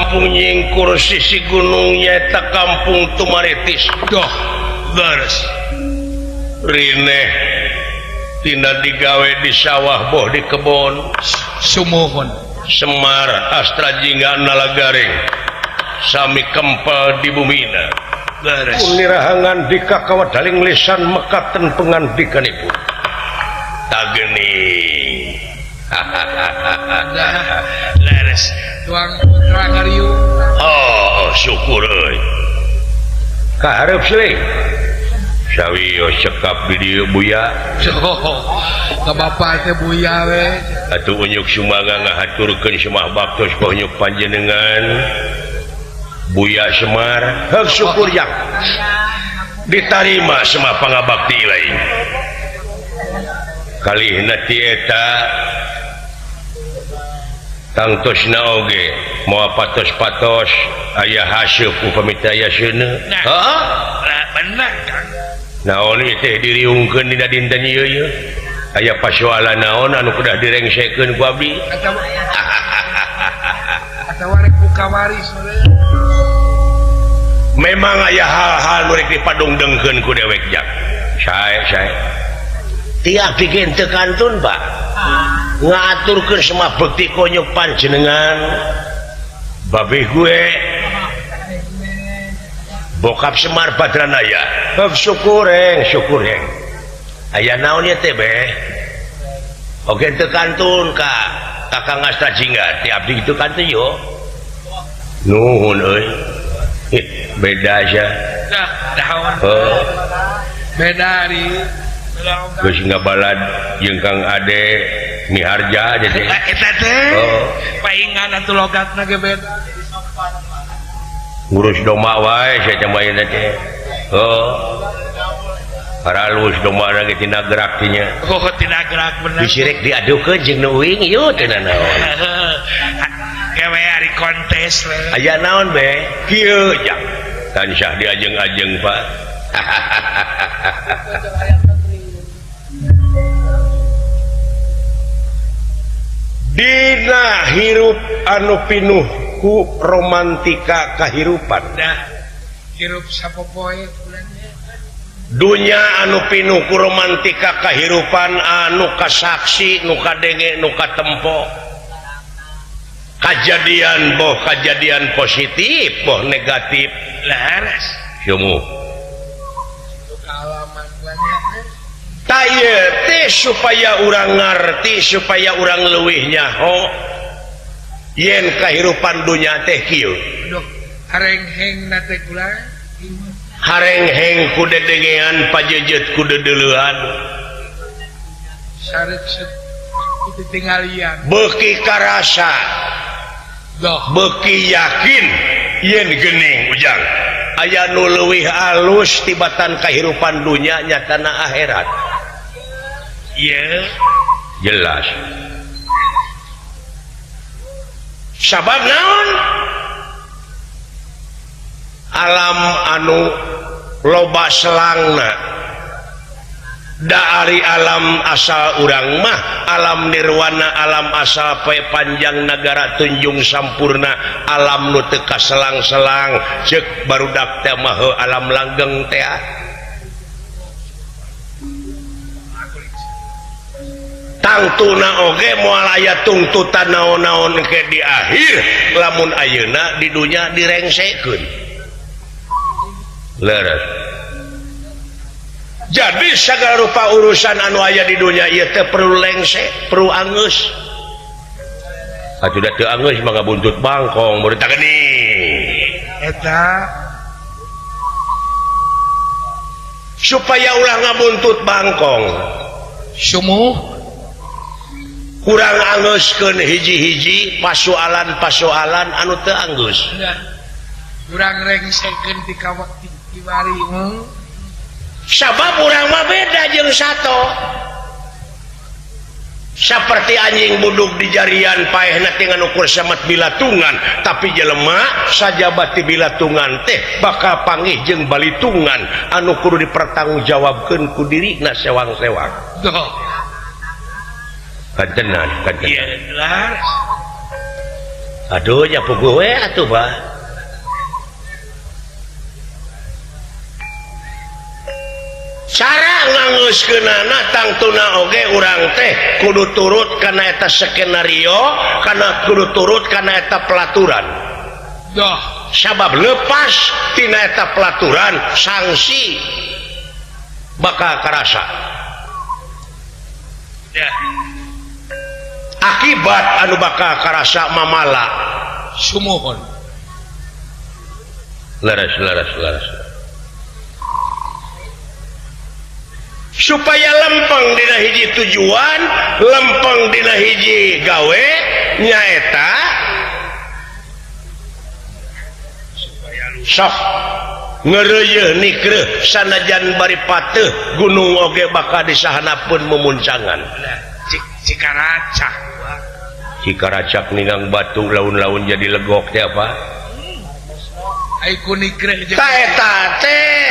Kampung Nyingkur sisi gunung nyaeta Kampung Tumaritis. Doh, leres. Rineh tina digawe di sawah boh di kebon. Sumuhun. Semar Astra Jingga Nalagaring sami kempel di bumina. Leres. Nirahangan di kakawa daling lisan mekaten pengandikanipun. Tageni. Nah, leres. Tuang putra ngariung. Oh, syukur euy. Kaharep sih. Sawios cekap di dieu Buya. Oh, ka bapak teh Buya we. Atuh unyuk sumangga ngahaturkeun semah baktos konyuk panjenengan. Buya Semar, heuk syukur yang ditarima semah pangabakti lain. Kalihna ti eta tangtosna oge moal patos-patos aya haseup upami teh aya seuneu. Nah. Heeh. Lah, bener, Kang. Naon ieu teh diriungkeun dina dinten ieu ieu? Aya pasoalan naon anu kedah direngsekeun ku abdi? Atawa rek buka waris we. Memang aya hal-hal nu rek dipadungdengkeun ku dewek jak. Sae sae. Tiap bikin teu kantun, Pak. Ngaturkeun semah bekti konyuk panjenengan. Babeh gue bokap Semar Badranaya. Heuk syukur heng, syukur heng. Aya naon ieu teh, Beh? Oge teu kantun ka Kakang Astra Jingga, ti abdi kitu kantun yo. Nuhun euy. Ih, beda aja. Nah, daun. Oh, Beda ari. geus ngabalad jeung Kang Ade Miharja aja teh. Eta teh. Oh, Paingan atuh logatna ge beda. Ngurus domba wae saya teh mah teh. Oh. Paralus domba lagi tina gerak tinya. Oh, tidak gerak bener. Bisi rek diadukeun jeung nu uing ieu teh naon. Kewe ari kontes we. Aya naon be? Kieu jang. Tansah diajeng-ajeng, Pak. Dina hirup anu pinuh ku romantika kahirupan. Dah. Hirup sapopoe bulannya. Dunya anu pinuh ku romantika kahirupan anu kasaksi, nu kadenge, nu katempo. Kajadian boh kajadian positif boh negatif. Leres. Sumuh. Kaalaman bulannya. Ta ieu teh supaya urang ngarti, supaya urang leuwih nyaho yen kahirupan dunya teh kieu. Aduh, harengheng na teh kula. Harengheng ku dedengean pajejet ku dedeleuan. Sarek itu tinggalian. Beuki karasa, Doh, beuki yakin yen geuning ujang aya nu leuwih alus tibatan kahirupan dunya nyatana akhirat. Ieu jelas. Sabab naon? Alam anu loba selangna. Da ari alam asal urang mah alam nirwana, alam asal poe panjang nagara tunjung sampurna, alam nu teu kaselang-selang ceuk barudak teh mah heuh alam langgeng teh. Tangtuna oge moal aya tungtutan naon-naon ke di akhir lamun ayeuna di dunya direngsekeun. Leres. Jadi segala rupa urusan anu aya di dunia ieu teh perlu lengse, perlu angeus. Atuh da teu angeus mah ngabuntut bangkong baru tak geuning. Eta supaya ulah ngabuntut bangkong. Sumuh kurang angeuskeun hiji-hiji pasoalan-pasoalan anu teu anggeus. Kurang rengsekeun ti ka waktu kiwari. Sabab urang mah beda jeung sato. Saperti anjing buduk di jarian paehna teh ngan ukur samet bilatungan, tapi jelema sajabati bilatungan teh bakal panggih jeung balitungan anu kudu dipertanggungjawabkeun ku dirina sewang-sewang. Doh. Kantenan, kantenan. Ieu leres. Aduh nya puguh we atuh Pak. Cara nganggeuskeunana tangtuna oge urang teh kudu turut kana eta skenario, kana kudu turut kana eta pelaturan. Doh, sabab lepas tina eta pelaturan sanksi bakal karasa. Ya. Akibat anu bakal karasa mamala sumuhun. Leres leres leres. Supaya lempeng dina hiji tujuan, lempeng dina hiji gawe nyaeta sok ngeureuyeun nikreuh sanajan bari pateuh gunung oge bakal disahanapeun memuncangan. Cikaracak Cikaracak ninggang batu laun-laun jadi legok teh apa? Ai ku nikreuh jeung ta eta teh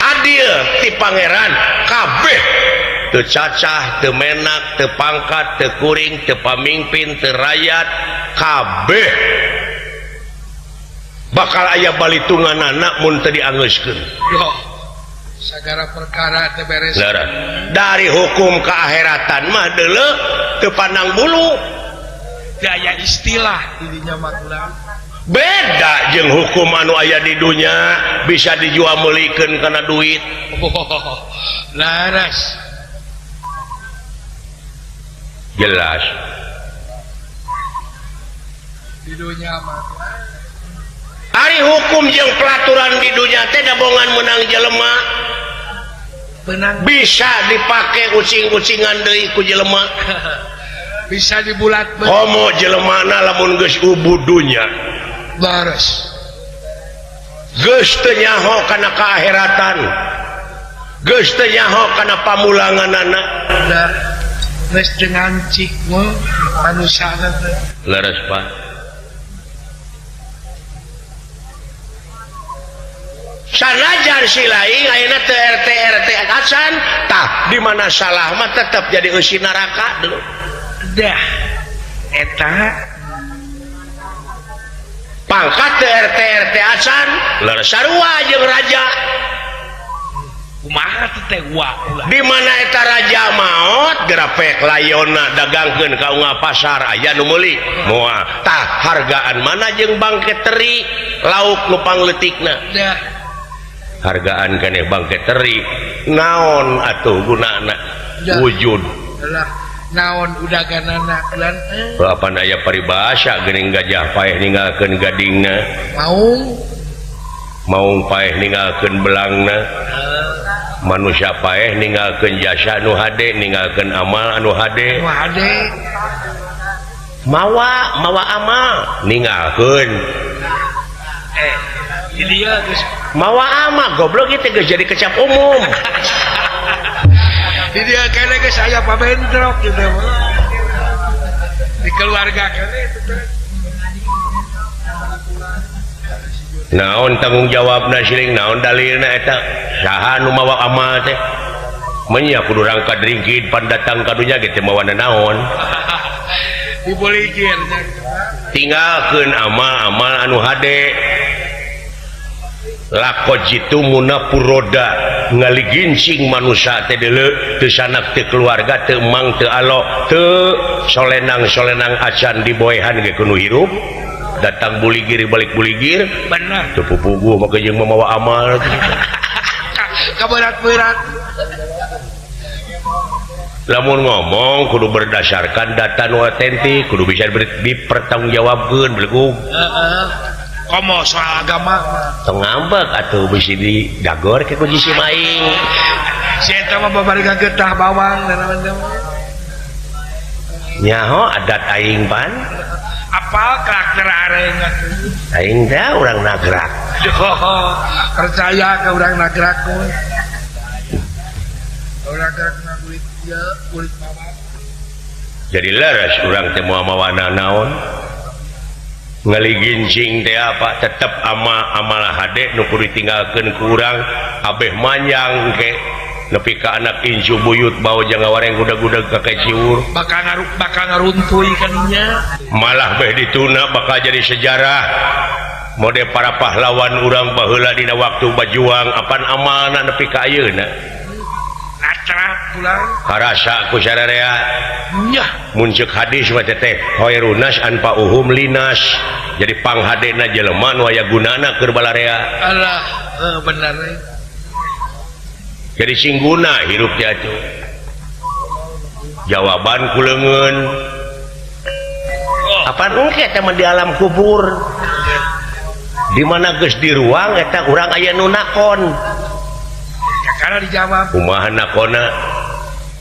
adil ti pangeran kabeh teu cacah teu menak teu pangkat teu kuring teu pamingpin teu rakyat kabeh bakal aya balitunganana mun teu diangeuskeun. Sagara perkara teu beres. Dari hukum keakhiratan mah deuleu teu pandang bulu. Daya istilah didinya mah ulah. Beda jeung hukum anu aya di dunya bisa dijual meulikeun kana duit. Oh, laras. Jelas. Di dunya mah ari hukum jeung pelaturan di dunya teh dabongan menang jelema. Benang bisa dipake ucing-ucingan deui ku jelema. Bisa dibulat. Komo jelemana lamun geus ubud dunya. Laras. Geus teu nyaho kana kaahiratan. Geus teu nyaho kana pamulanganana. Da geus teu ngancik manusia teh. Leres Pak. Sanajan si lain ayeuna teu RT RT acan tah di mana salah mah tetep jadi eusi neraka dulu. Dah eta pangkat teu RT RT acan leres sarua jeung raja. Kumaha teh wa ulah. Di mana eta raja maot gerapek layonna dagangkeun ka unggal pasar aya nu meuli moal tah hargaan mana jeung bangke teri lauk nu pangleutikna. Dah hargaan keneh bangke teri naon atuh gunana wujud lah naon udaganana lan apan aya paribasa geuning gajah paeh ninggalkeun gadingna maung maung paeh ninggalkeun belangna manusia paeh ninggalkeun jasa nu hade ninggalkeun amal anu hade nu hade mawa mawa amal ninggalkeun dia geus mawa ama goblok ieu geus jadi kecap umum. Di dia kene geus aya pabentrok gitu. Di keluarga kene naon tanggung jawabna siling naon dalilna eta saha nu mawa amal teh menya kudu rangka dringkid pan datang ka dunya ge teh mawa naon. Diboligir tinggalkeun amal-amal anu hade lakon jitu munapuroda ngaligincing manusia teh deuleu teu sanak teu keluarga teu emang teu alo teu solenang-solenang acan diboehan ge kudu hirup datang buligir balik buligir bener teu pupuguh make jeung mamawa amal kaberat-berat lamun ngomong kudu berdasarkan data nu otentik kudu bisa dipertanggungjawabkeun belegug heeh. Komo soal agama tong ngambek atuh bisi di dagor ke kunci si maing si eta mah babari getah bawang dan naon nyaho adat aing pan apal karakter areung atuh aing teh urang nagrak oh, percaya ka urang nagrak urang nagrak na kulit ieu kulit bawang jadi leres urang teh moal mawa naon ngaligincing teh apa tetep ama amalah hade nu kudu ditinggalkeun ku urang abeh manjang ke Nepi ka anak incu buyut bawa jangan wareng gudag-gudag ka Ciwur bakal bakal ngaruntuy kaninya malah beh dituna bakal jadi sejarah mode para pahlawan urang baheula dina waktu bajuang apan amalna nepi ka ayeuna nacrat pulang karasa ku sararea nya mun ceuk hadis mah teh khairunas anfa'uhum linas jadi panghadena jelema nu aya gunana keur balarea alah bener jadi singguna hirup teh atuh jawaban ku leungeun apaan engke teh mah di alam kubur di mana geus di ruang eta urang aya nu nakon ya kana dijawab kumaha nakonna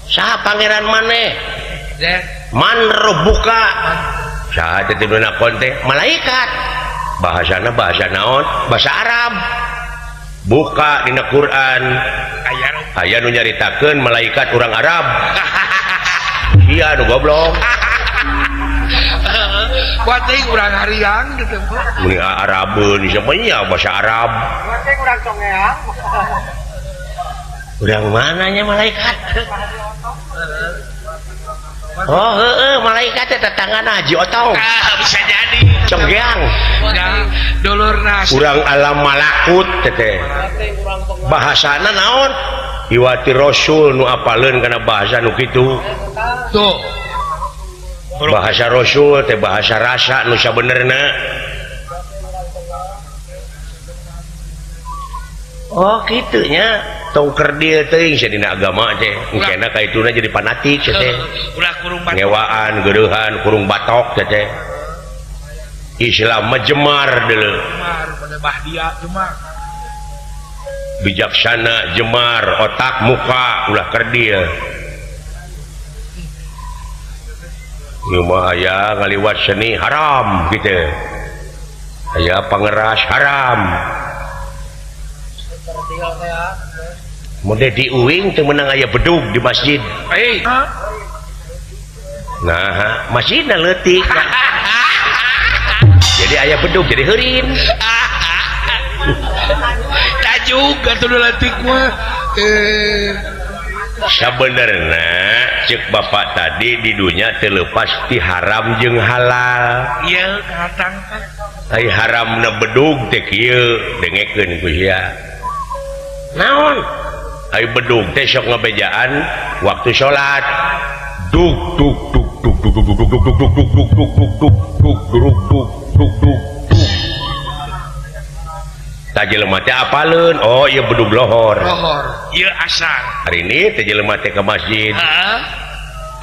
saha pangeran maneh man rabbuka saha teh nu nakon teh malaikat bahasana bahasa naon bahasa Arab buka dina Quran aya nu nyaritakeun malaikat urang Arab sia nu goblok buat teh urang hariang gitu mun Arabeun nya bahasa Arab buat teh urang congeang urang mananya malaikat oh heeh malaikat teh tetanggana Haji Otong ah bisa jadi conggeang ya dulurna urang alam malakut teh bahasana naon iwati rasul nu apaleun kana bahasa nu kitu tuh bahasa rasul teh bahasa rasa nu sabenerna oh kitu nya tong kerdil teuing sia dina agama teh engkena ka ituna jadi fanatik sia teh ulah kurung batok ngewaan geureuhan kurung batok teh teh Islam mah jemar deuleu jemar pada bahdia jemar bijaksana jemar otak muka ulah kerdil ieu mah aya ngaliwat seni haram gitu aya pangeras haram mode diuing teu meunang aya bedug di masjid nah masjidna leutik jadi aya bedug jadi heurin tajuk atuh leutik mah sabenerna cek bapak tadi di dunya terlepas ti haram jeung halal ieu kahatang ai haramna bedug teh kieu dengekeun ku sia naon ai bedug teh sok ngabejaan waktu salat dug dug dug dug dug dug dug dug dug dug dug dug dug dug dug dug dug dug dug tah jelema teh apaleun oh ieu bedug lohor lohor ieu asar hari ini teh jelema teh ke masjid heeh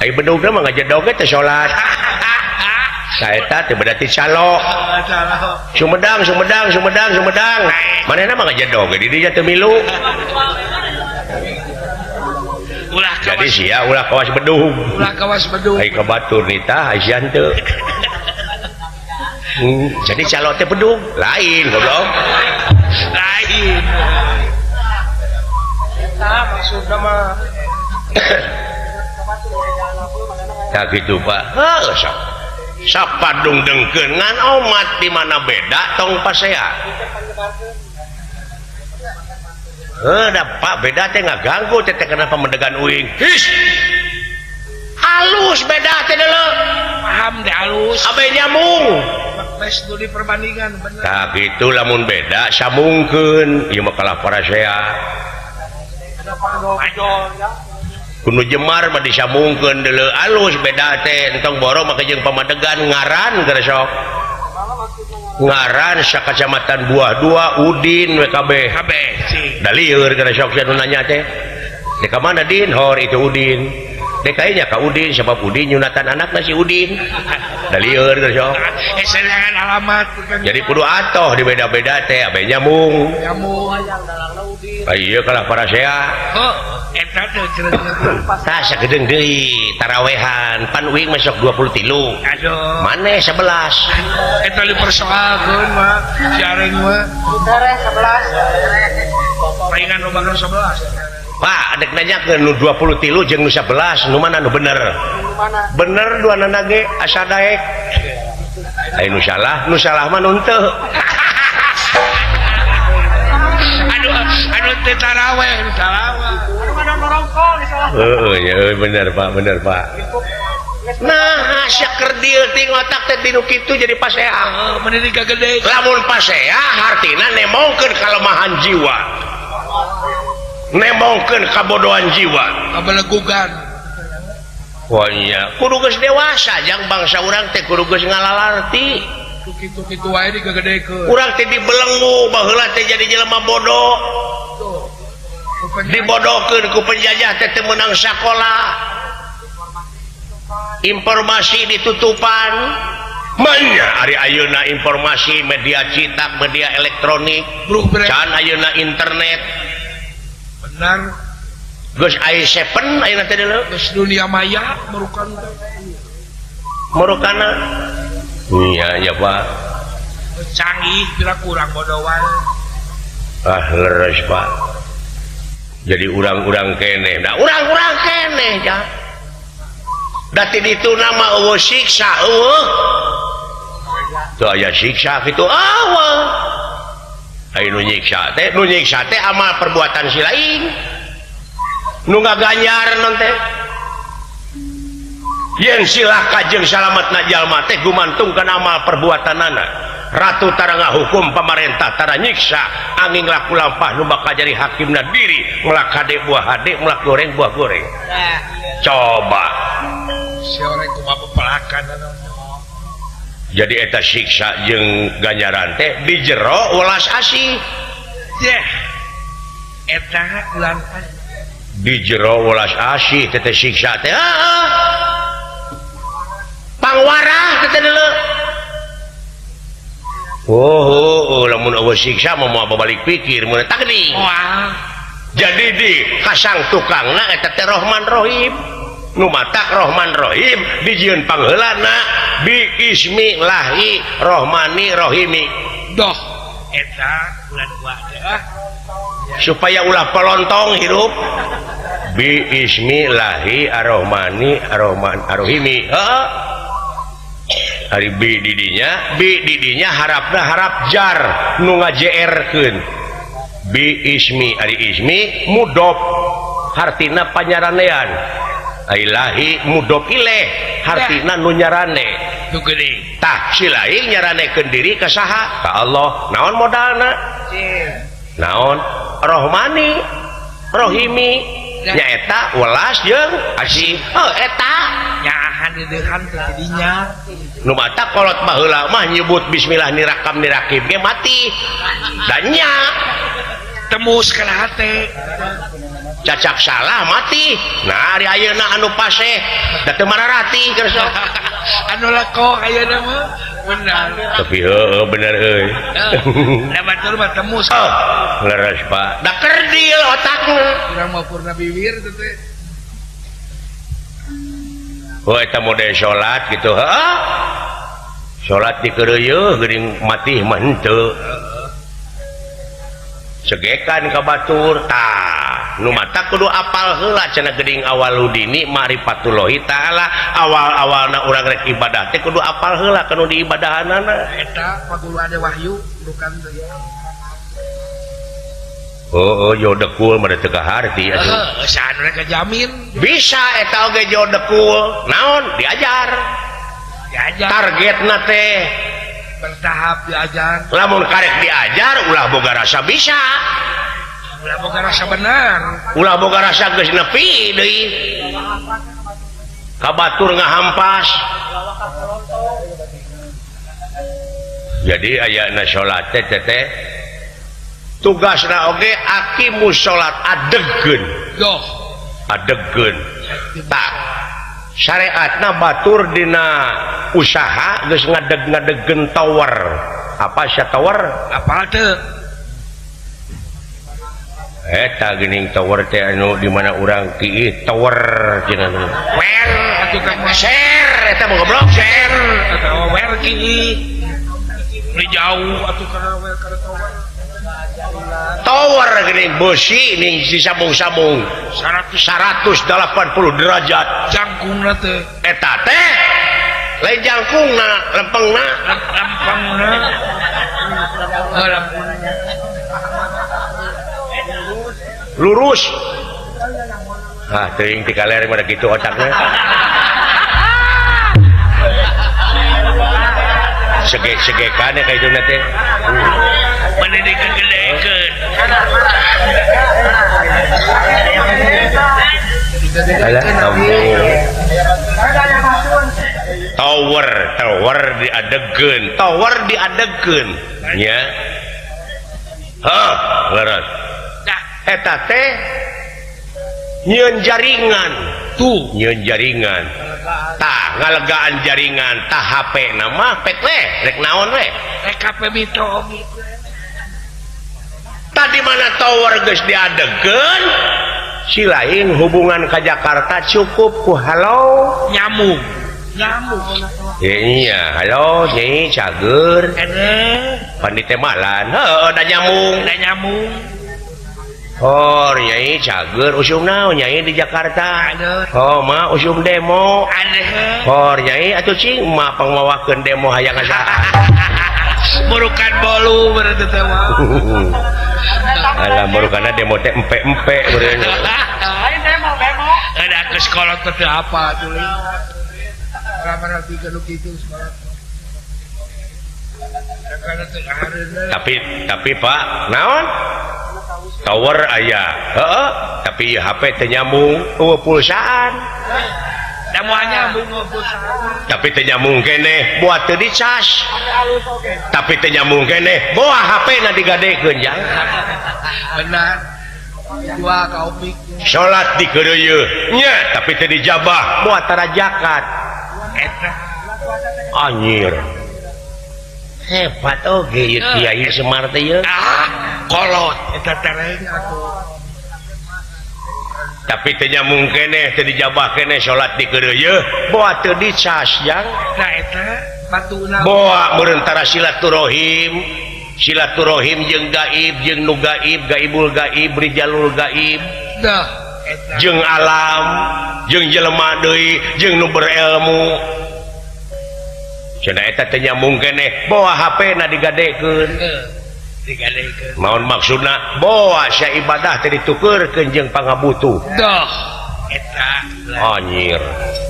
ai bedugna mah ngajedog teh salat saeta teh berarti calo Sumedang Sumedang Sumedang Sumedang manehna mah ngajedog di dinya teu milu ulah jadi sia ulah kawas bedug ulah kawas bedug ai ka batur nitah ai sia henteu jadi calo teh bedug lain goblok lain eta maksudna mah tah kitu Pak heuh sok sok padungdengkeun ngan omat di mana beda tong pasea heuh da Pak beda teh ngaganggu teh kenapa mendegan uing his halus beda teh deuleu paham deh halus abe nyambung bes nu di perbandingan bener tah kitu lamun beda sambungkeun ieu mah kalah parasea kudu jemar mah disambungkeun deuleu alus beda teh entong boro mah jeung pamadegan ngaran geus sok ngaran sakacamatan Buah Dua Udin we kabeh kabeh da lieur geus sok sia nu nanya teh di ka mana Din hor itu Udin DKI nya ka Udin sebab Udin nyunatan anakna si Udin da lieur geus sok serangan alamat jadi kudu atoh di beda-beda teh abe nyambung nyambung ieu kalah parasea heuh eta teh tah sagedeung deui tarawehan pan uing mah sok 23 aduh maneh 11 eta dipersoalkeun mah si areng mah 11 palingan loba 11 Pak adek nanyakeun nu 23 jeung nu 11 nu mana nu bener bener duanana ge asa daek ai nu salah mah nu henteu aduh anu teu taraweh nu taraweh Heeh ya bener Pak, bener Pak. Nah, sia kerdil ting otak teh dinu kitu jadi pasea. Meni gede. Lamun pasea hartina nemongkeun kalemahan jiwa. Nemongkeun kabodohan jiwa. Kabelegugan. Wah iya, kudu geus dewasa jang bangsa urang teh kudu geus ngalalarti. Kitu-kitu wae digegedekeun. Urang teh dibelenggu baheula teh jadi jelema bodoh. Dibodohkeun ku penjajah teh teu meunang sakola. Informasi ditutupan. Manya ari ayeuna informasi media cetak, media elektronik, can ayeuna internet. Benar. Geus i7 ayeuna teh deuleu. Geus dunia maya merukan teh. Merukana. Iya ya Pak. Canggih kira kurang bodoh wae. Ah leres Pak. Jadi urang-urang keneh. Da urang-urang keneh ja. Da ti ditu nama eueuh siksa eueuh. Teu aya siksa kitu eueuh. Aya nu nyiksa teh amal perbuatan si lain. Nu ngaganjar non teh. Yen silaka jeung salametna jalma teh gumantung kana amal perbuatanana. Ratu tara ngahukum pamarentah tara nyiksa angin laku lampah nu bakal jadi hakimna diri melak hade buah hade melak goreng buah goreng. Coba si orang kumaha pepelakan jadi eta siksa jeung ganjaran teh di jero welas asih. Yeh eta ulang di jero welas asih teh siksa teh heeh pangwarah teh deuleu. Oh, lamun eueuh siksa mah moal babalik pikir mun takdi. Wah. Jadi di kasang tukangna eta teh Rohman Rohim. Nu matak Rohman Rohim dijieun pangheulana bi ismillahi rohmani rohimi. Doh eta bulan dua teh. Supaya ulah pelontong hirup bi ismillahi arrohmani arrohman arrohimi. Heeh. Ari bi didinya harapna harap jar nu ngajeerkeun bi ismi ari ismi mudhof hartina panyaranean ari lahi mudhof ilaih hartina nu nyarane nu gede tah si lain nyaranekeun diri ka saha ka Allah naon modalna naon rohmani rohimi nyaeta welas jeung asih oh eta nyaahan deudeuhan teh dinya nu mata kolot baheula mah nyebut bismillah nirakam nirakib ge mati da nya tembus kana hate cacak salah mati nah ari ayeuna anu paseh da teu mararati keur sok anu leko ayeuna mah benar tapi heueuh bener euy da batur mah tembus leres Pak da kerdil otakna urang mah purna bibir teh teh. Oh eta mode salat gitu heuh salat dikeureuyeun geuning mati mah henteu segekan ka batur tah nu mata kudu apal heula cenah geuning awaludini ma'rifatullahi taala awal-awalna urang rek ibadah teh kudu apal heula kanu diibadahanana eta pagulu ada wahyu bukan teh. Oh, oh jodekul mah teu kaharti atuh. Heeh, saha nu rek jamin? Bisa eta oge jodekul. Naon diajar. Diajar. Targetna teh bertahap diajar. Lamun karek diajar ulah boga rasa bisa. Ulah boga rasa benar. Ulah boga rasa geus nepi deui. Ka batur ngahampas. Jadi ayana salat teh teh tugasna oge aqimus salat adegkeun. Doh, adegkeun. Tah, syariatna batur dina usaha geus ngadeg-ngadegkeun tower. Apa sia tower? Apal teu? Eta geuning tower teh anu di mana urang kiih tower cenah. Wer atuh ka share eta mah goblok share atawa wer kiih. Ni jauh atuh kana wer kana tower. Tower geuning beusi ning disambung-sambung 180 derajat jangkungna teh eta teh lain jangkungna lempengna lempengna lurus Ah teuing ti kaler mah kitu otakna. Sege-segekan ka itu teh. Mane digegedekeun. Alah ampun. Tower, tower diadegeun, tower diadegeun nya. Hah, leres. Eta teh nyieun jaringan tuh, nyieun jaringan. Tah ngalegaan jaringan, tah HP na mah pek we, rek naon we? Rek HP mito oge. Tadi mana tower geus diadegeun, si lain hubungan ka Jakarta cukup ku halo nyamuk. Nyamuk. Iya, halo nyai cager. Pan ditemalan, heuh da nyamung. Da nyamung. Oh, nyai cager usum naon nyai di Jakarta. Oh, mah usum demo. Oh, nyai atuh cing mah pangmawakeun demo hayang ngasaan. Burukan bolu berarti teh mah. Alah burukana demo teh empe-empe beureun. Lain demo, demo. Ada ke sekolah teh apa tuluy. Tapi Pak naon tower aya heeh tapi HP teu nyambung eueuh pulsaan da moal nyambung pulsaan tapi teu nyambung keneh buat teu dicas tapi teu nyambung keneh boa HP na digadekeun jang benar dua ka opik salat dikeureuyeun nya tapi teu dijabah boa tara zakat eta anjir hebat oge ieu kiai Semar teh ieu kolot eta tereng atuh tapi teu nyambung keneh teu dijabah keneh salat dikeureuyeun boa teu dicas jang nah eta batuna boa meureun tara silaturahim silaturahim jeung gaib jeung nu gaib gaibul gaib rijalul gaib dah eta jeung alam jeung jelema deui jeung nu berilmu cenah eta teh nyambung keneh boa HP na digadekeun digadekeun naon maksudna boa sia ibadah teh ditukeurkeun jeung pangabutuh dah eta anjir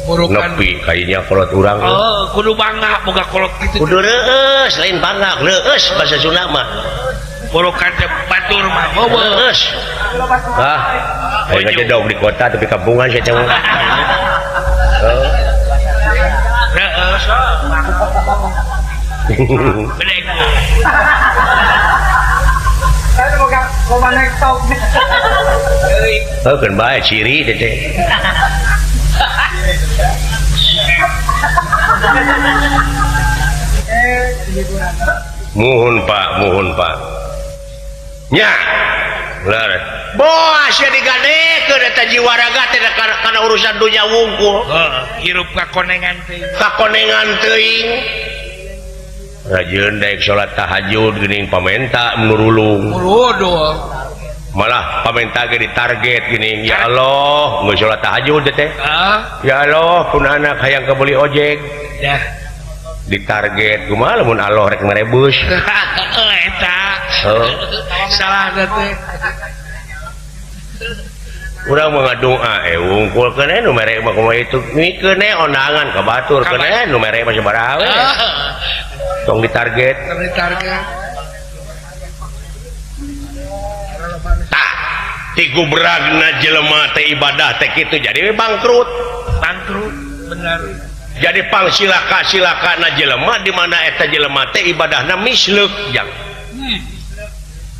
burukan nepi kayaknya kolot urang oh kudu bangga boga kolot kitu kudu reueus lain bangga reueus bahasa Sunda mah burukan teh batur mah reueus ah aing ngedog di kota tapi kampungan sia teh reueus oh kan bae ciri teh. Muhun Pak, muhun Pak. Nya. Bener. Boa sia digadekeun eta jiwa raga teh kana urusan dunya wungkul. Heeh, hirup kakonengan teuing. Kakonengan teuing. Rajin daek salat tahajud geuning pamenta nurulung. Malah pamenta ge ditarget geuning ya Allah geus salat tahajud teh. Ya Allah pun anak hayang kebeli ojek. Dah ditarget kumaha lamun Allah rek merebus. Heeh eta. Salah teh. Urang mah ngadoa wungkul keun nu mere mah kumaha itu mikeun ondangan ka batur keun nu mere mah sabaraha we. Tong ditarget. Tong ditarget. Tah, ti gubragna jelema teh ibadah teh kitu jadi bangkrut. Bangkrut, benar. Jadi pangsilaka-silakana jelema di mana eta jelema teh ibadahna misleuk jang.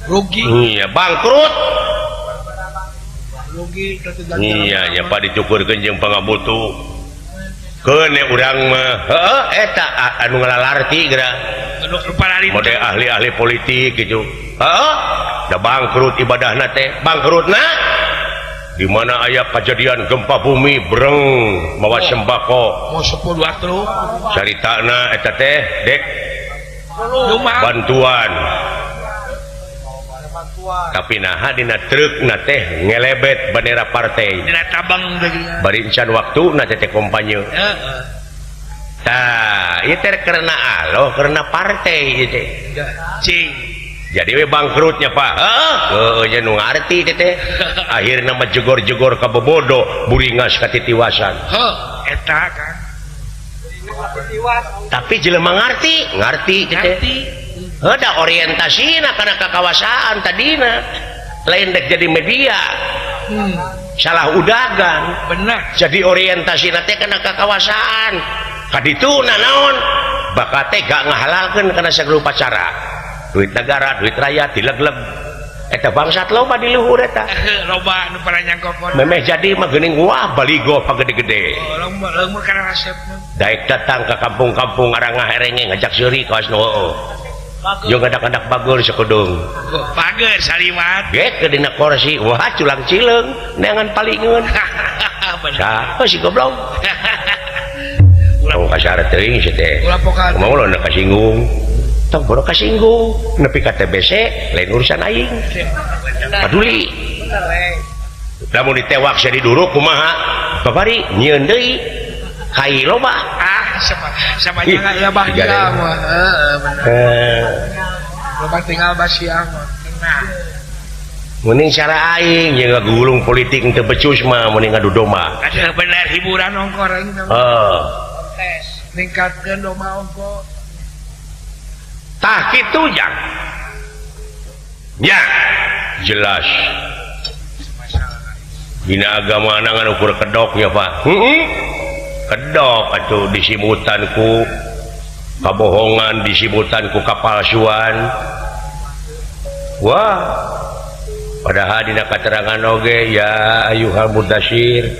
Rugi. Iya, bangkrut. Rugi iya, nya pak dicukurkeun jeung pangabutuh. Keun urang mah heueuh eta anu ngalalarti geura. Mode ahli-ahli politik gitu. Heeh, da bangkrut ibadahna teh. Bangkrutna di mana aya kejadian gempa bumi breng mawa sembako. Mau 10 truk. Caritana eta teh dek bantuan. Tapi naha dina truk na teh ngelebet bendera partai. Dina tabang bari encan waktuna teh kampanye. Heeh. Tah, ieu teh karena Allah, karena partai ieu teh. Cing. Jadi we bangkrutnya Pak. Heeh, nya nu ngarti teh teh. Akhirna mah jegor-jegor ka bobodo, buringas ka titiwasan. Heuh, eta kan. Tapi jelema ngarti, ngarti teh teh. Heuh, da orientasina kana kakawasaan tadina. Lain dek jadi media. Salah udagan. Benar. Jadi orientasina teh kana kakawasaan. Ka dituna naon? Bakal teh gak ngahalalkeun kana sagala upacara. Duit negara, duit rakyat dileg-leg. Eta bangsat loba di luhur eta. Loba nu paranyangkopon. Memeh jadi mah geuning wah baligo pagede-gede. Leumur kana resep. Daek datang ke kampung-kampung ngarang-ngaherenge ngajak seuri kawas nu heueuh. Jeung ngadak-ngadak bageur sakedeung. Bageur saliwat. Ge ke dina kursi, wah culang cileung neangan palingeun. Saha si goblok. Ulah kasar teuing si teh. Ulah pokal. Kumaha ulah kasinggung. Tong bodoh kasinggung nepi ka TBC lain urusan aing peduli lamun ditewak sia diduruk kumaha babari nyieun deui kai loba ah sama jangan ya bah dia mah heeh bener loba tinggal basiah mah nah mending cara aing jeung ngagulung politik teu becus mah mending ngadu domba aduh bener hiburan ongkor aing teh heuh kontes ningkatkeun domba ongko. Tah kitu jang. Ya, jelas. Dina agama ngan ukur kedok ya, Pak. Heeh. Kedok atuh disimutan ku kabohongan, disimutan ku kapalsuan. Wah. Padahal dina katerangan oge ya ayuhal mudassir.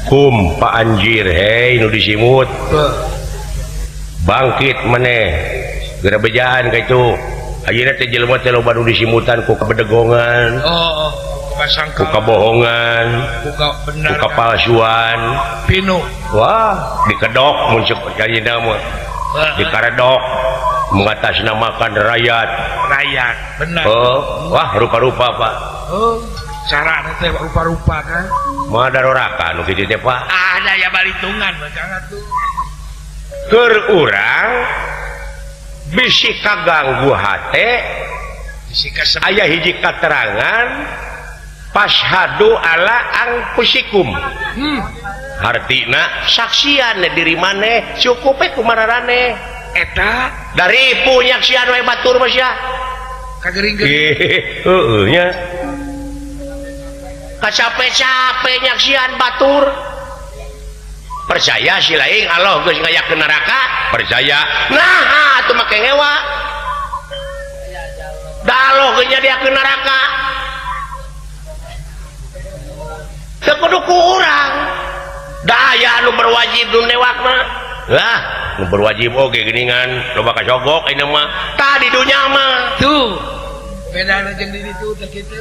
Kum pa anjir hei nu disimut. Bangkit maneh geura bejaan ka itu ayeuna teh jelema teh loba nu disimutan ku kabedegongan, oh, ku kabohongan, ku kapalsuan, pinu. Wah, dikedok mun cek ayeuna mah dikaredok mengatasnamakan rakyat. Rakyat, benar. Oh, wah rupa-rupa Pak. Oh, carana teh rupa-rupa kan. Moal daroraka nu kitu teh Pak. Ah, ada ya balitungan mah atuh. Keur urang bisi kaganggu hate aya hiji katerangan fashhadu ala anfusikum. Hartina saksian diri maneh cukup we kumararane eta dari punyaksian we batur mah sia kagering-gering heueuh nya kacape-cape nyaksian batur. Percaya si lain Allah geus ngayakeun neraka percaya nah atuh make ngewa da Allah geus nyadiakeun neraka teu kudu ku urang da aya anu berwajib nu newak mah lah nu berwajib oge geuningan loba kasogok ayeuna mah tah di dunya mah tuh bedana jeung di ditu teh kitu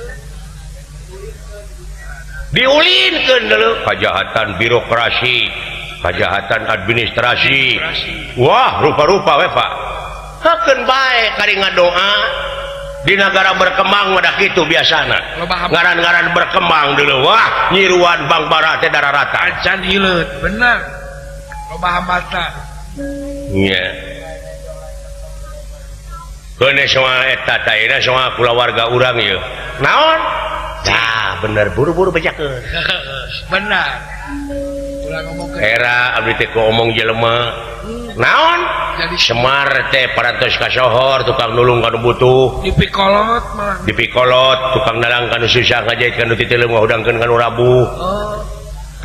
diulinkeun deuleu kajahatan birokrasi, kajahatan administrasi. Wah, rupa-rupa we Pak. Hakeun bae kari ngadoa di negara berkembang mah da kitu biasana. Ngaran-ngaran berkembang deuleu wah nyiruan Bank Bara teh dararata. Acan hileut, bener. Loba hambatan. Nya. Keun soal eta teh ayeuna soal kulawarga urang ieu. Naon? Nah, bener buru-buru bejakeun. Benar. Ulah ngomongkeun. Era abdi teh ku omong jelema. Naon? Jadi Semar teh parantos kasohor tukang nulung ka nu butuh. Dipikolot mah. Dipikolot tukang dalang ka nu susah ngajait ka nu titileung ngahudangkeun ka nu rabuh. Oh.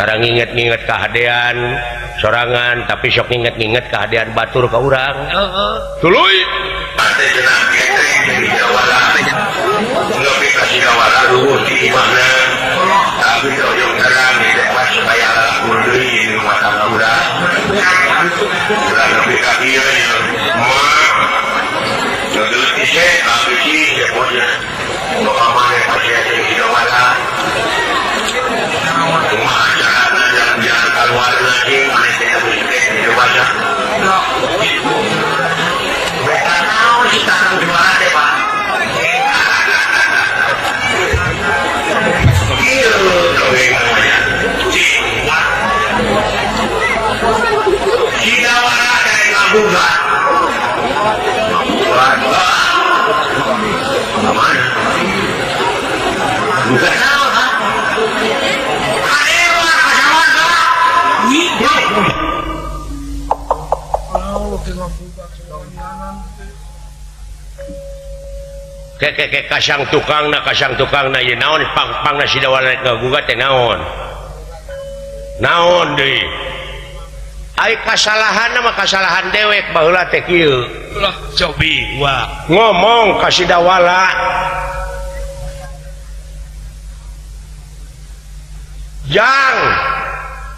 Karang nginget-nginget kahadean sorangan tapi sok nginget-nginget kahadean batur ka urang. Heeh. Tuluy. Ke kasang tukang na, kasang tukang na, ieu naon pang-pangna Sidawala rek ngagugat teh naon? Naon deui? Ai kasalahan mah kasalahan dewek baheula teh kieu. Ulah cobi wah. Ngomong ka Sidawala. Jang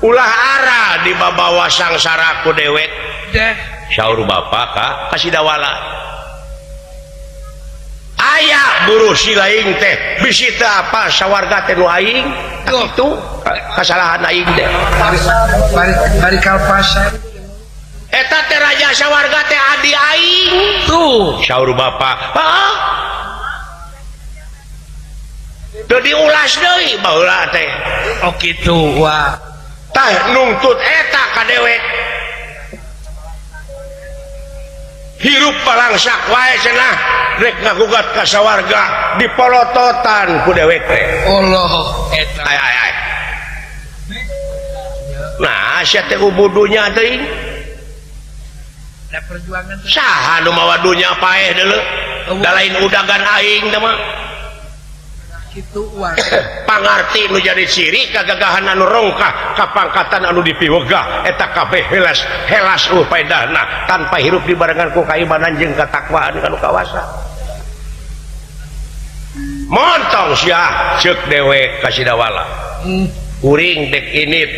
ulah ara dibabawa sangsara ku dewek. Deh. Saur bapak ka Sidawala. Aya buruh si laing teh bisi teu apa sawarga teh nu aing. Kitu kasalahan aing teh. Bari kalpasan. Eta teh raja sawarga teh adi aing. Tuh. Saur bapak, heuh. Teu diulas deui baheula teh. Oh kitu wah. Tah nungtut eta ka dewek. Hirup balangsak wae cenah rek ngagugat ka sawarga dipolototan ku dewek teh. Allah eta. Ay ay ay. Nah, sia teh ubudunya teuing. Da perjuangan teh. Saha nu mawa dunya paeh deuleu? Da lain udagan aing teh mah. Kitu wah. Pangarti nu jadi ciri kagagahan anu rongkah kapangkatan anu dipiwegah eta kabeh helas helas upaedahna tanpa hirup dibarengan ku kaimanan jeung katakwaan kanu kawasa. Montong sia ceuk dewek ka Sidawala. Kuring dek init.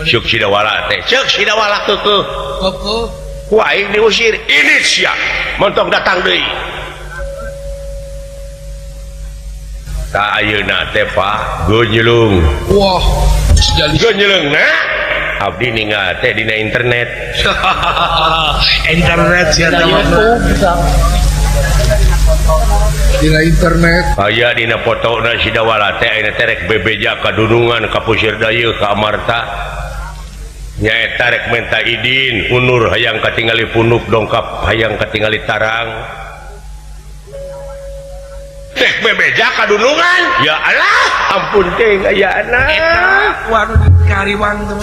Ceuk Sidawala teh, ceuk Sidawala keukeuh. Keukeuh. Ku aing diusir, init sia. Montong datang deui. Ta ayeuna teh Pak geunyeulung. Wah, sejali. Geunyeulungna abdi ninggal teh dina internet. Internet sia teh mah. Dina internet. Aya dina fotona Sidawala teh ayeuna teh rek bebeja ka dunungan ka Pusir Dayeuh ka Amarta. Nyaeta rek menta idin unur hayang katingali punuk dongkap hayang katingali tarang. Teh bebeja ka dunungan. Ya Allah, ampun teh ayana. Eta waduh kariwang teh.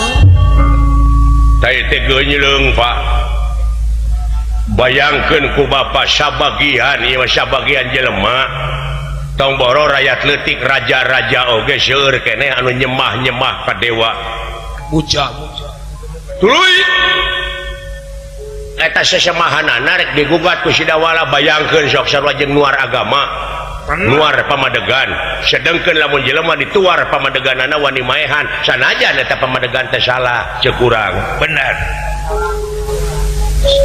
Tah teh geunyeulung Pak. Bayangkeun ku bapa sabagian ieu mah sabagian jelema. Tong boro rakyat leutik raja-raja oge seueur keneh anu nyemah-nyemah ka dewa. Puja-puja. Tuluy eta sesemahanana rek digugat ku Sidawala bayangkeun sok sarua jeung nuar agama. Nuar pamadegan sedengkeun lamun jelema dituar pamadeganana wani maehan sanajan eta pamadegan teh salah ceuk urang. Bener.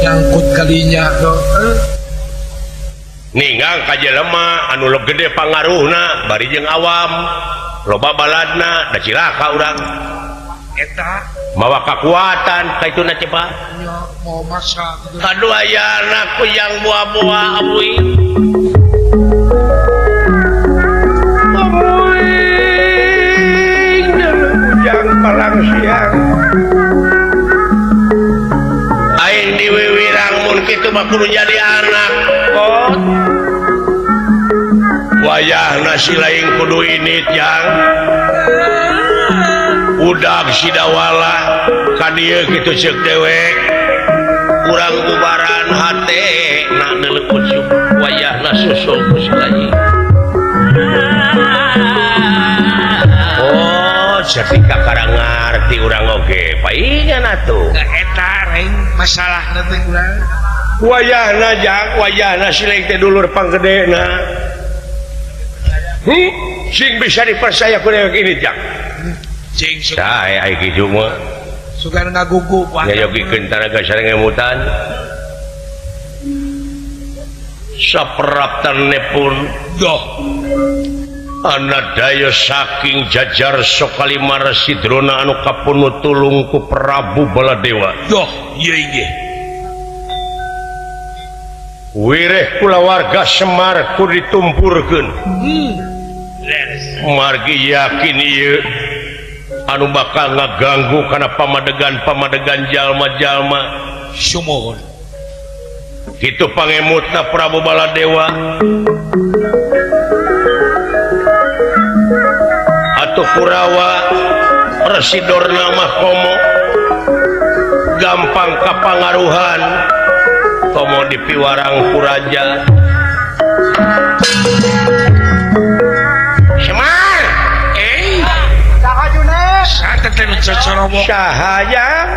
Nyangkut kalinya ninggang ka jelema anu gede pangaruhna bari jeung awam loba baladna da cilaka urang. Eta mawa kakuatan ka ituna teh Pak. Nya mau masa gitu. Aduh ayana ku yang buah-buah abuy. Ujang palang siang aing diwiwirang mun kitu mah kudu jadi anak kot wayahna si laing kudu init jang udag Sidawala ka dieu kitu ceuk dewek urang bubaran hate na deuleu kucuk wayahna susul ku si laing. Oh, jadi kakara ngarti urang oge paingan atuh. Eta reng masalahna teh urang. Wayahna jang, wayahna si laing teh dulur panggedena. Sing bisa dipercaya ku dewek ini jang. Cing sae ai kitu mah. Sugan ngagugu nyayogikeun tanaga sareng emutan. Sapraptanepun doh anadaya saking jajar Sokalimar Sidrona anu kapunu tulung ku Prabu Baladewa. Doh ieu inggih. Wireh kulawarga Semar ku ditumpurkeun. Margi yakin ieu anu bakal ngaganggu kana pamadegan-pamadegan jalma-jalma. Sumuhun. Kitu pangemutna Prabu Baladewa. Atuh Kurawa Residorna mah komo gampang kapangaruhan komo dipiwarang ku raja. Semar. Saha Junet? Saha teh nu cocorobok? Saha jang?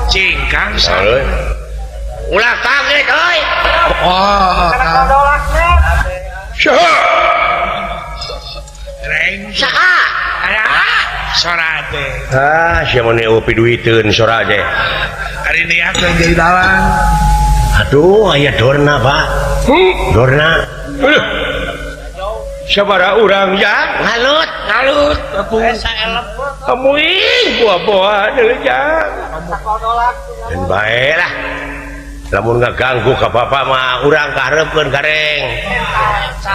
Cingkang saha. Ulah kaget euy. Oh, Kang. Saha? Reng. Saha? Sora teh. Ah, sia mun eueuh piduiteun sora teh. Ari niat teh jadi dalang. Aduh, aya dorna, Pak. Dorna. Aduh. Sabaraha urang jang? Ngalut, ngalut. Amuing buah-buah deui jang. Dan bae lah. Lamun ngaganggu ka bapak mah urang kaharepkeun gareng.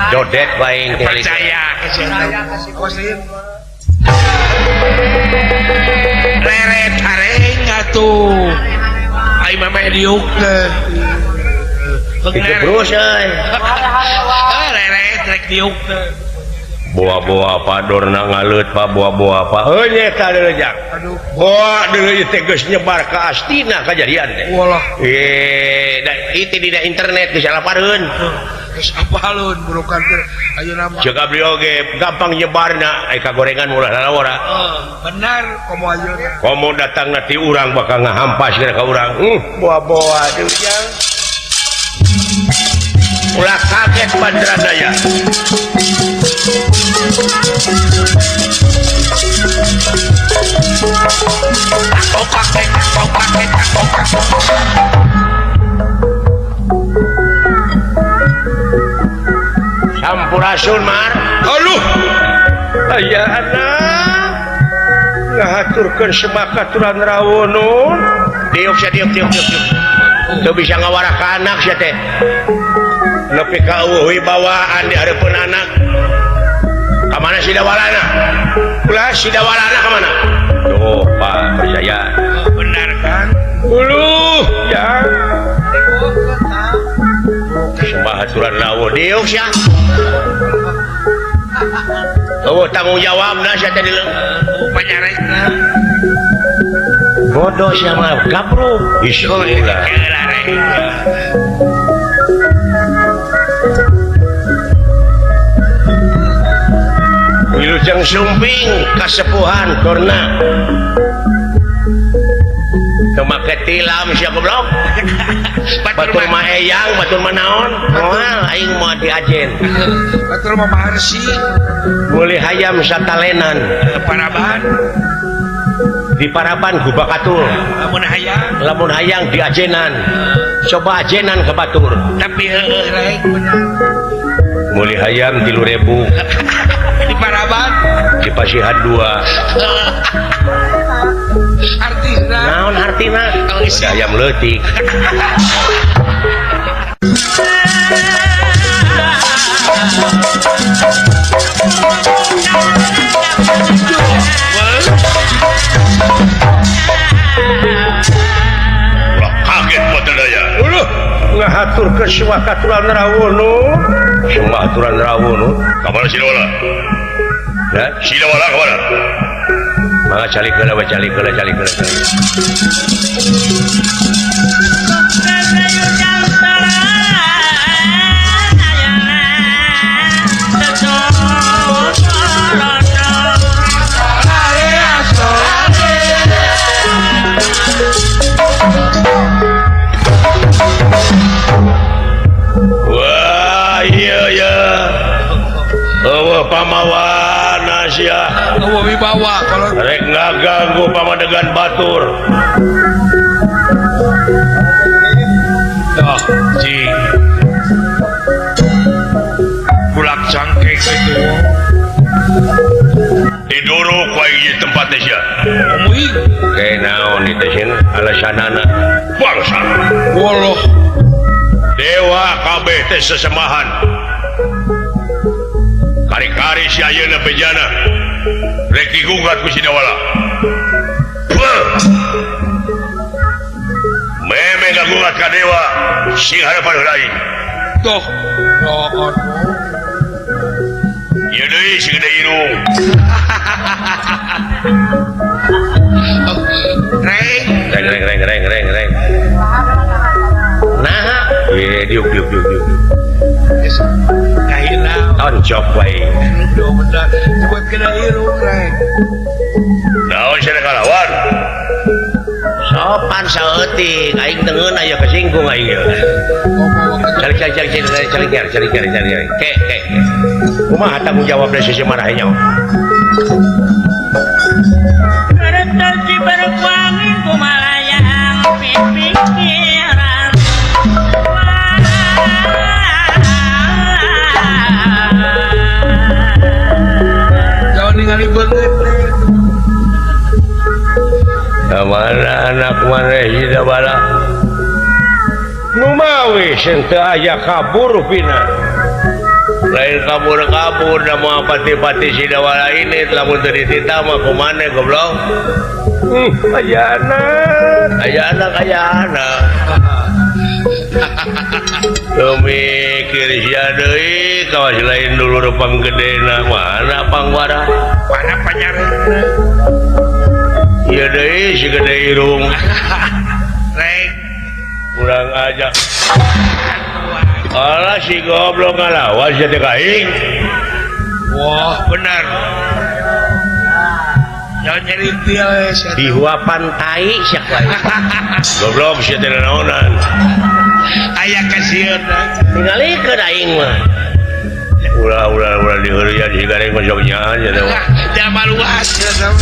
Jodet bae teh. Percaya leret hareng atuh. Ai mameh diuk teh. Terus euy. Leret rek diuk teh. Boa-boa apa dorna ngaleut Pak, boa-boa apa. Heuh nya eta deui jang. Aduh. Boa deui teh geus nyebar ka astina kajadian teh. Walah. Da itu dina internet geus alapareun. Geus apalun burukan teh ayeuna mah. Ceuk abdi oge gampang nyebarna ai kagorengan ulah lalawara. Benar komo ayeuna. Komo datangna ti urang bakal ngahampas ka urang. Boa-boa deui jang. Ulah kaget Bandradaya. Sampurasun Mar. Aduh. Aya anak ngahaturkeun semakaturan rawonun. Diuk sia diuk diuk diuk. Teu bisa ngawara ka anak sia teh. Nepi ka eueuh wibawaan di hareupeun anak. Ka mana si Dawalana? Ulah si Dawalana ka mana? Tuh, Pak, percaya. Benar kan? Uluh, ya. Sembah aturan lawuh diuk sia. Eueuh tanggung jawabna sia teh dileung. Panyarekna. Bodoh sia mah gabruk. Bismillah. Wilujeng sumping kasepuhan dorna. Teu make tilam sia goblok. Batur mah eyang, batur mah naon? Moal aing moal diajen. Batur mah maharsi. Boleh hayam satalenan. Paraban. Di paraban gubakatul. Lamun hayang, lamun hayang diajenan. Coba ajenan ke batur. Tapi heueuh rek bener. Meuli hayam 3.000. Di paraban di pasihan 2. Artina. Naon artina? Ayam leutik. Ulah kaget Bandradaya. Uluh, ngahaturkeun sewakaturan rawuh. Semua aturan rawuh. Ka mana si Dawala? Ya, si Dawala ka mana? Mangga calik heula we, calik heula, calik heula. Wah, iya ya. Eueuh pamawana sia. Eueuh wibawa kalau rek ngaganggu pamadegan batur. Oh, cing. Bulak cangkeng itu. Diduruk wae di tempat teh sia. Umuing. Ke naon ieu teh sieun alasanana? Bangsa. Woloh. Dewa kabeh teh sesemahan. Kari-kari si ayeuna bejana rek digugat ku si Dawala. Meme ngagugat ka dewa sing harapan lain. Tuh, oh, ieu deui si gede irung. Reng, reng reng reng reng reng. Nah, diuk diuk diuk diuk. Oncok wae. Aduh bener. Nyebut kena irung rek. Naon cenah kalawan? Sopan saeutik aing teu ngeunah aya kesinggung aing ieu. Cari cari cari cari cari cari cari cari cari. Ke ke. Kumaha tanggung jawab dari sisi marah nya? Kereta berkuangi kumalayang pipikiran. Jangan ningali beungeut. Mana anak maneh hida bala numawi teu aya kabur pina lain kabur-kabur da moal pati-pati sidawala ini lamun teu dititah mah kumaneh goblok. Aya anak aya anak aya anak teu mikir sia deui kawas lain dulur panggedena mana pangwara mana panyareuna. Iya deui si gede irung. Rek kurang aja. Alah si goblok ngalawan sia teh ka aing. Wah, bener. Jangan nyeri dia sia. Dihuapan tai sia wae. Goblok sia teh naonan. Aya kasieun. Tingalikeun aing mah. Ulah ulah ulah diheureuyan si gareng mah sok nyaan sia teh. Jama luas sia mah.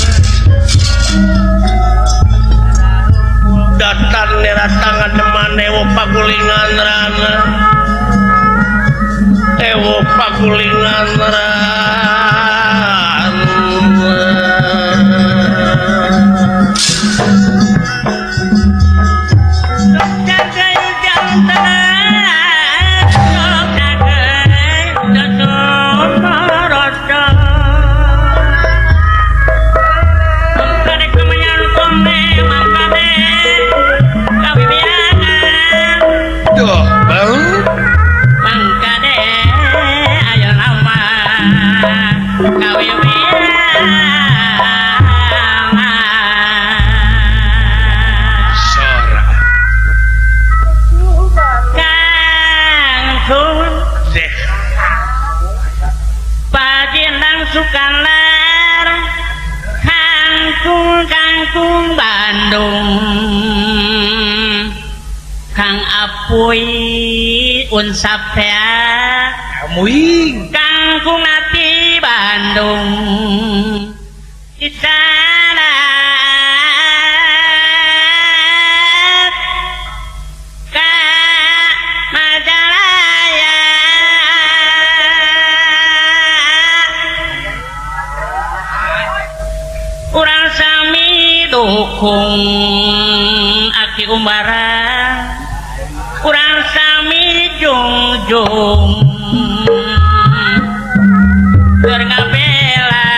Datang neratangan deman ewo pagulingan rana ewo pagulingan rana. Sukalar kangkung kangkung Bandung Kang Apuy unsap ya kamuing kangkung ati Bandung Isana ka Majalaya urang sami dukung aki umbara urang sami jungjung keur ngabela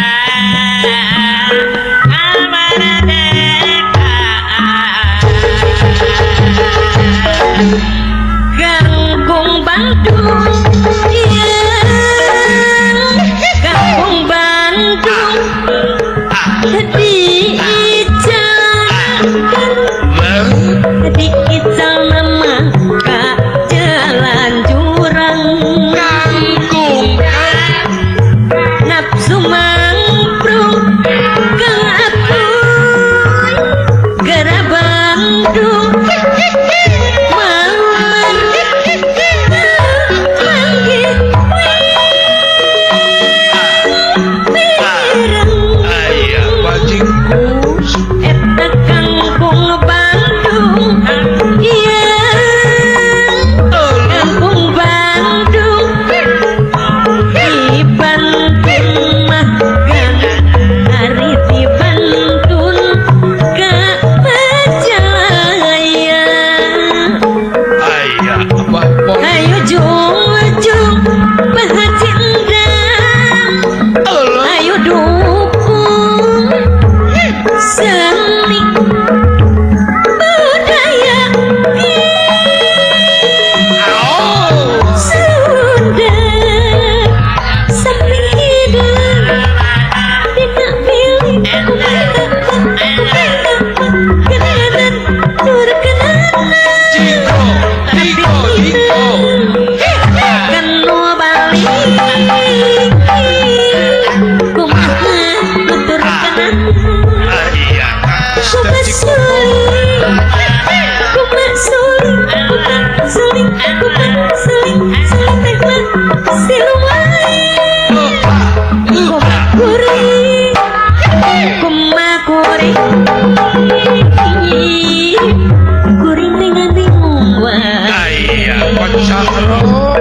kamardekaan. Kangkung Bandung kangkung Bandung diical nama ka jalan jurang kangkung nafsu mangprung kang apuy gara Bandung mawar manggih pirang aya bajingkus. Kuma kuring kuring dengan bingung. Aya konsahro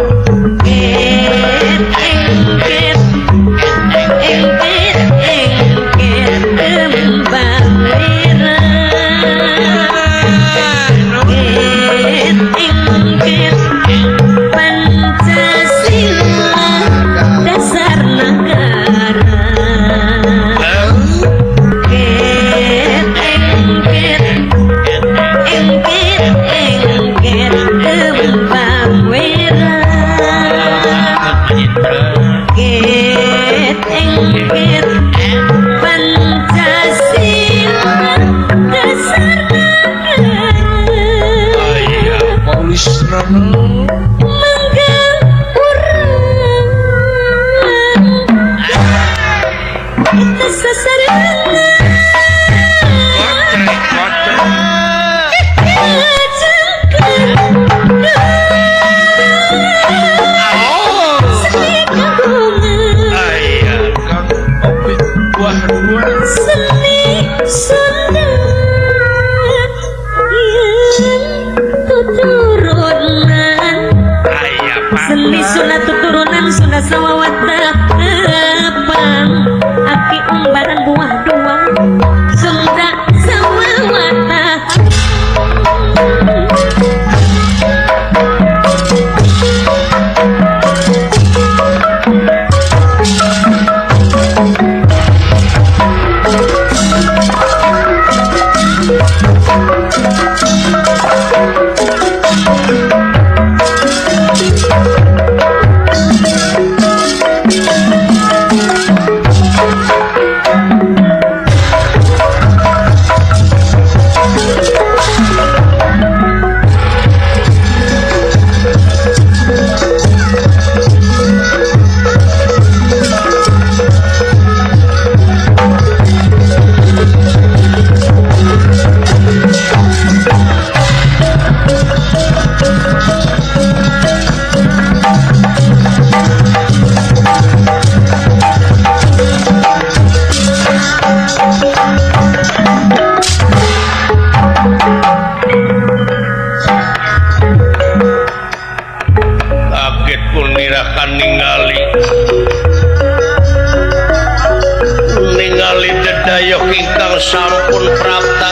Ket engket engket engket tembang merah. Ket engket Pancasila dasar negara. Ket engket engket engket tembang merah. Ket engket Pancasila dasar negara. Aya paulisna Mangga urang kita sasarengan kotrek kotrek oh seni kagungan Aya Kang Opik buah dua seni Sunda yang tuturunan aya Pak seni Sunda tuturunan Sunda sawawata tepang aki umbaran buah dua Sunda sawawata. Kaget kunirakan ningali ningali dedayok ingkang sampun prapta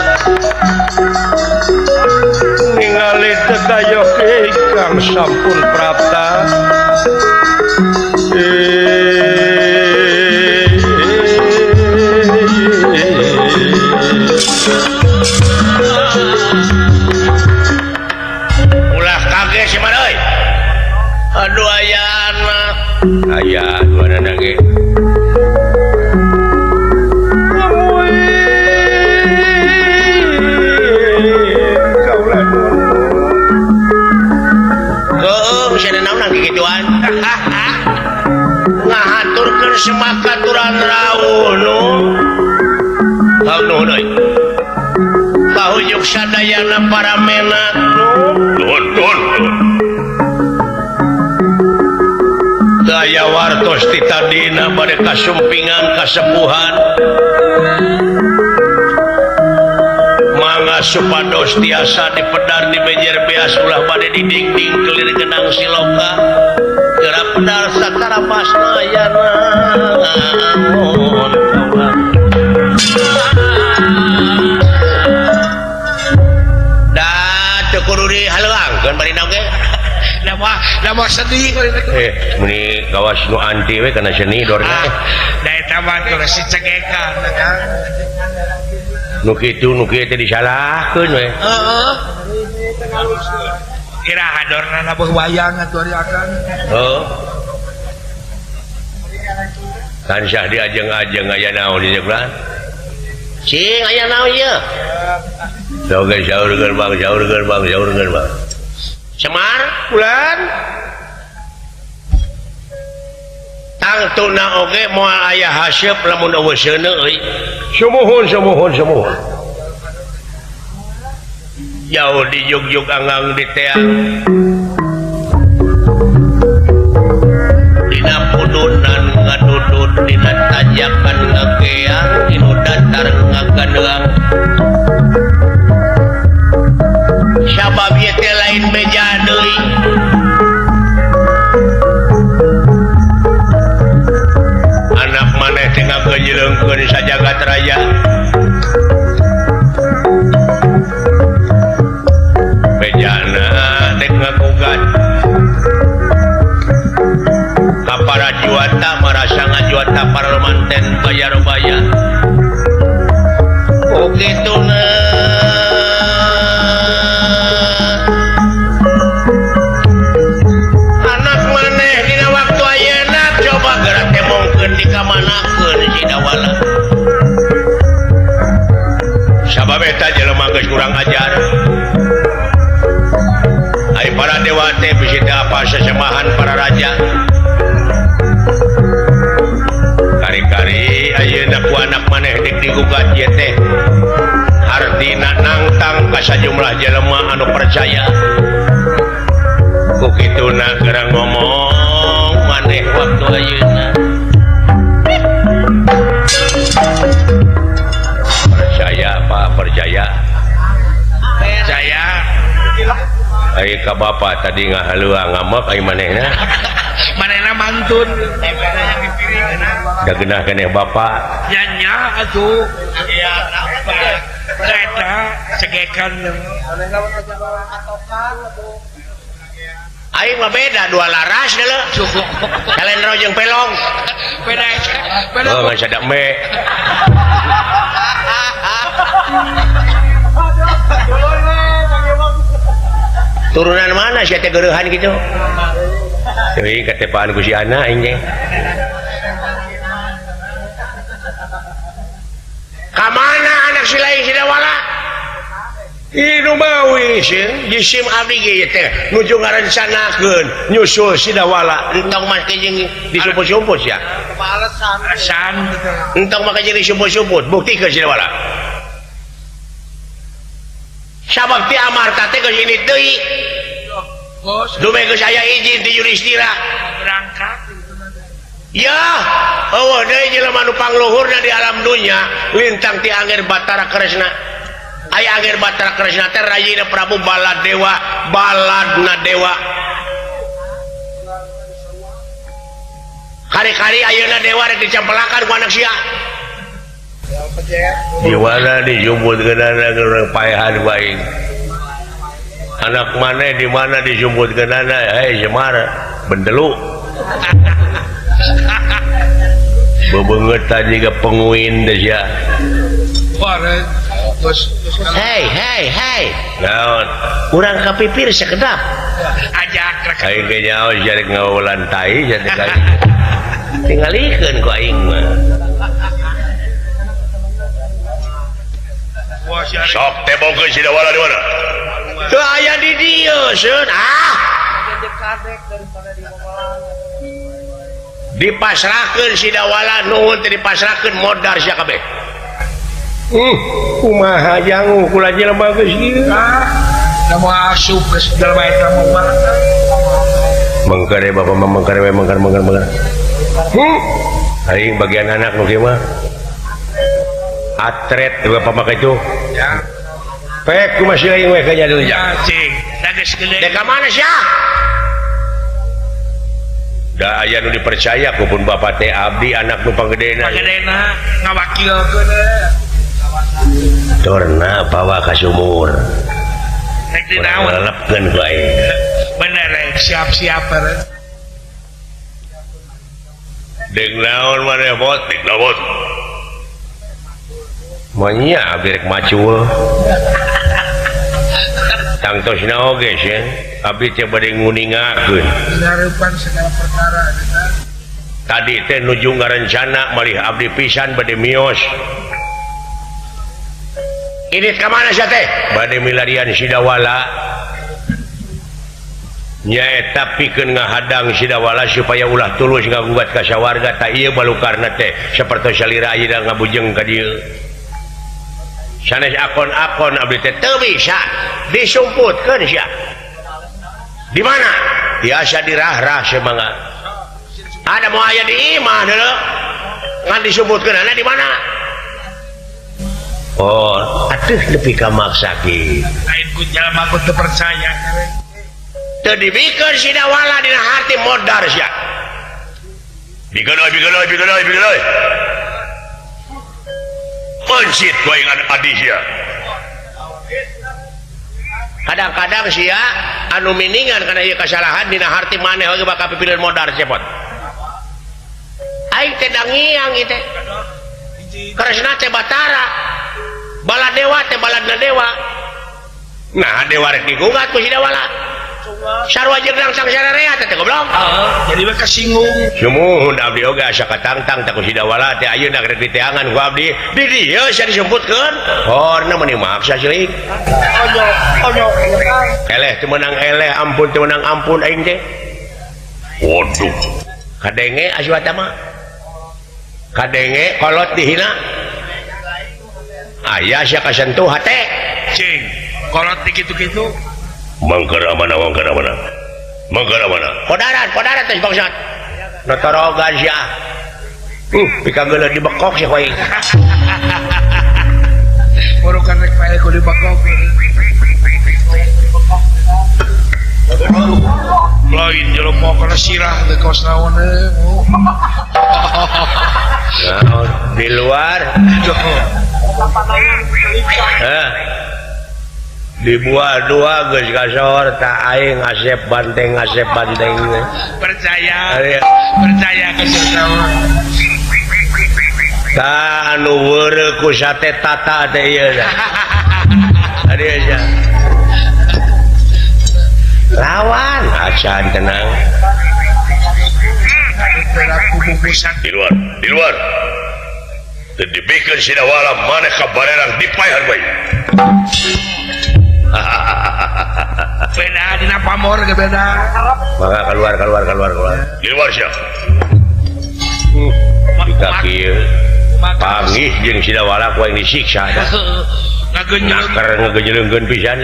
ningali dedayok ingkang sampun prapta. Ulah kaget si man euy. Aduh aya anak aya dua anak ge. Keung sia naon kikituan. Ngahaturkeun semakaturan rawuh nu. Nuhun euy. Pahujuk sadayana para menak nu. Nuhun nuhun. Daya wartos ti tadina bade kasumpingan kasepuhan. Mangga supados tiasa dipedar di bejer beas ulah bade didingding kelir genang siloka. Geura pedar satara pasna aya naon. Da teu kudu dihaleuangkeun bari naon ge. Nama sedih meni kawas nu anti we kana seni dorna. Da eta mah teh si cegekan Kang. Nu kitu nu kieu teh disalahkeun we. Heeh. Iraha dorna nabuh wayang atuh ari akang. Heuh. Kan sah diajeng-ajeng aya naon di jeblan. Cing aya naon ieu? Sok ge saurkeun bang, saurkeun bang, saurkeun bang. Semar bulan tangtuna oge moal aya haseup lamun eueuh seuneu euy. Sumuhun sumuhun sumuhun. Jauh di jugjug anggang di teang. Dina pudunan ngadudut dina tanjakan ngageang dinu datar Raden Bayarobaya. Oh kitu na. Anak maneh dina waktu ayeuna coba geura temongkeun dikamanakeun si Dawala. Sabab eta jelema geus kurang ajar. Ai para dewa teh bisi teu apa sesemahan para raja. Kari-kari ayeuna ku anak maneh dik digugat ieu teh. Hartina nangtang ka sajumlah jelema anu percaya. Ku kituna geura ngomong maneh waktu ayeuna. Percaya Pak, percaya. Percaya. Ai ka bapa tadi ngahaleuang ngamek ai manehna. Manehna mantun. Da geunah keneh bapa. Nya nya atuh. Eta cegekan. Aing mah beda dua laras deuleu. Cukup. Kalendro jeung pelong. Beda. Beda. Oh, ngan sadak me. Turunan mana sia teh geureuhan kitu? Teuing katepaan ku si anak aing teh. Ka mana anak si lain si Dawala? Ih nu mawi sieun jisim abdi ge teh nuju ngarencanakeun nyusul si Dawala. Entong make jeung disumput-sumput sia. Alasan. Entong make jeung disumput-sumput, buktikeun si Dawala. Sabab ti Amarta teh geus ini deui. Dume geus aya izin ti Yudhistira. Berangkat. Ya, eueuh deui jelema nu pangluhurna di alam dunya lintang ti Angger Batara Kresna. Aya Angger Batara Kresna teh rayina Prabu Baladewa, Baladna Dewa. Kari-kari ayeuna dewa rek dicampelakan ku anak sia. Di mana dijumput kenana urang paehan ku aing. Anak maneh di mana dijumput kenana? Hei Semar, bendelu. Bebeungeut jiga penguin teh sia. Hei, hei, hei. Naon? Urang kapipir sekedap. Ajak rek. Aing ge nyaho sia rek ngawulan tai sia teh. Tingalikeun ku aing mah. Sok tebongkeun si Dawala di mana? Teu aya di dieu seun. Ah. Dipasrahkeun si Dawala nuhun teh dipasrahkeun modar sia kabeh. Kumaha jangu kula jelema geus ieu. Ah, da moal asup geus jelema eta mah. Mengkere bapak mah mengkere we mengker mengker mengker. Aing bagian anak nu kieu mah. Atret bapak mah kitu. Ya. Pek ku masih aing we ka nya deui. Ya cing, da geus gede. Dek ka mana sia? Da aya nu dipercaya ku pun bapak teh abdi anak nu panggedena. Panggedena ngawakilkeun. Torna bawa ka sumur. Rek dinaon? Lelepkeun ku aing. Bener rek siap-siap rek. Deung naon maneh bot? Deung naon? Manya abdi rek macul. Tangtosna oge sieun, abdi teh bade nguningakeun. Dihareupan segala perkara eta. Tadi teh nuju ngarencana malih abdi pisan bade mios. Ini ka mana sia teh? Bade milarian Sidawala. Nyaeta pikeun ngahadang Sidawala supaya ulah tulus ngagugat ka sawarga ta ieu balukarna teh sapertos salira ayeuna ngabujeng ka dieu. Sanes akon-akon abdi teh teu bisa disumputkeun sia. Di mana? Biasa dirah-rah semangga. Ada mau aya di imah deuleu. Ngan disumputkeunana di mana? Oh, atuh nepi ka maksa kieu. Lain ku jalma ku teu percaya. Teu dibikeun Sidawala dina hati modar sia. Bikeun euy, bikeun euy, bikeun euy, bikeun euy. Mencit ku aing adi sia. Kadang-kadang sia anu miningan kana ieu kasalahan dina harti maneh oge bakal pipilieun modar cepot. Aing teh dangiang ieu teh. Kresna teh Batara Baladewa teh baladna dewa nah dewa rek digugat ku si Dawala sarua jeung langsung sararea teh goblok heeh jadi we kasinggung sumuhun abdi oge asa katangtang teh ku si Dawala teh ayeuna rek diteangan ku abdi di dieu sia disumputkeun horna meuni maksa silik onyok eleh teu meunang eleh ampun teu meunang ampun aing teh waduh kadenge aswata mah kadenge kolot dihina aya sia kasentuh hate cing kolot di kitu-kitu mangkara mana mangkara mana mangkara mana kodaran kodaran teh bangsat notorogan sia pikageuleuh dibekok sia ku aing Urukan rek pae ku dibekok lain jelema kana sirah teh kos naon di luar di buah dua geus kasor tak aing asep banteng percaya percaya ke naon ta anu weureuh ku sate tata teh ieu tadi aja lawan acan tenang di luar teu dibikeun si Dawala maneh ka barelang dipaehan bae beda dina pamor ge beda mangga keluar di luar sia di kaki panggih jeung si Dawala ku aing disiksa ngagenyeleungkeun pisan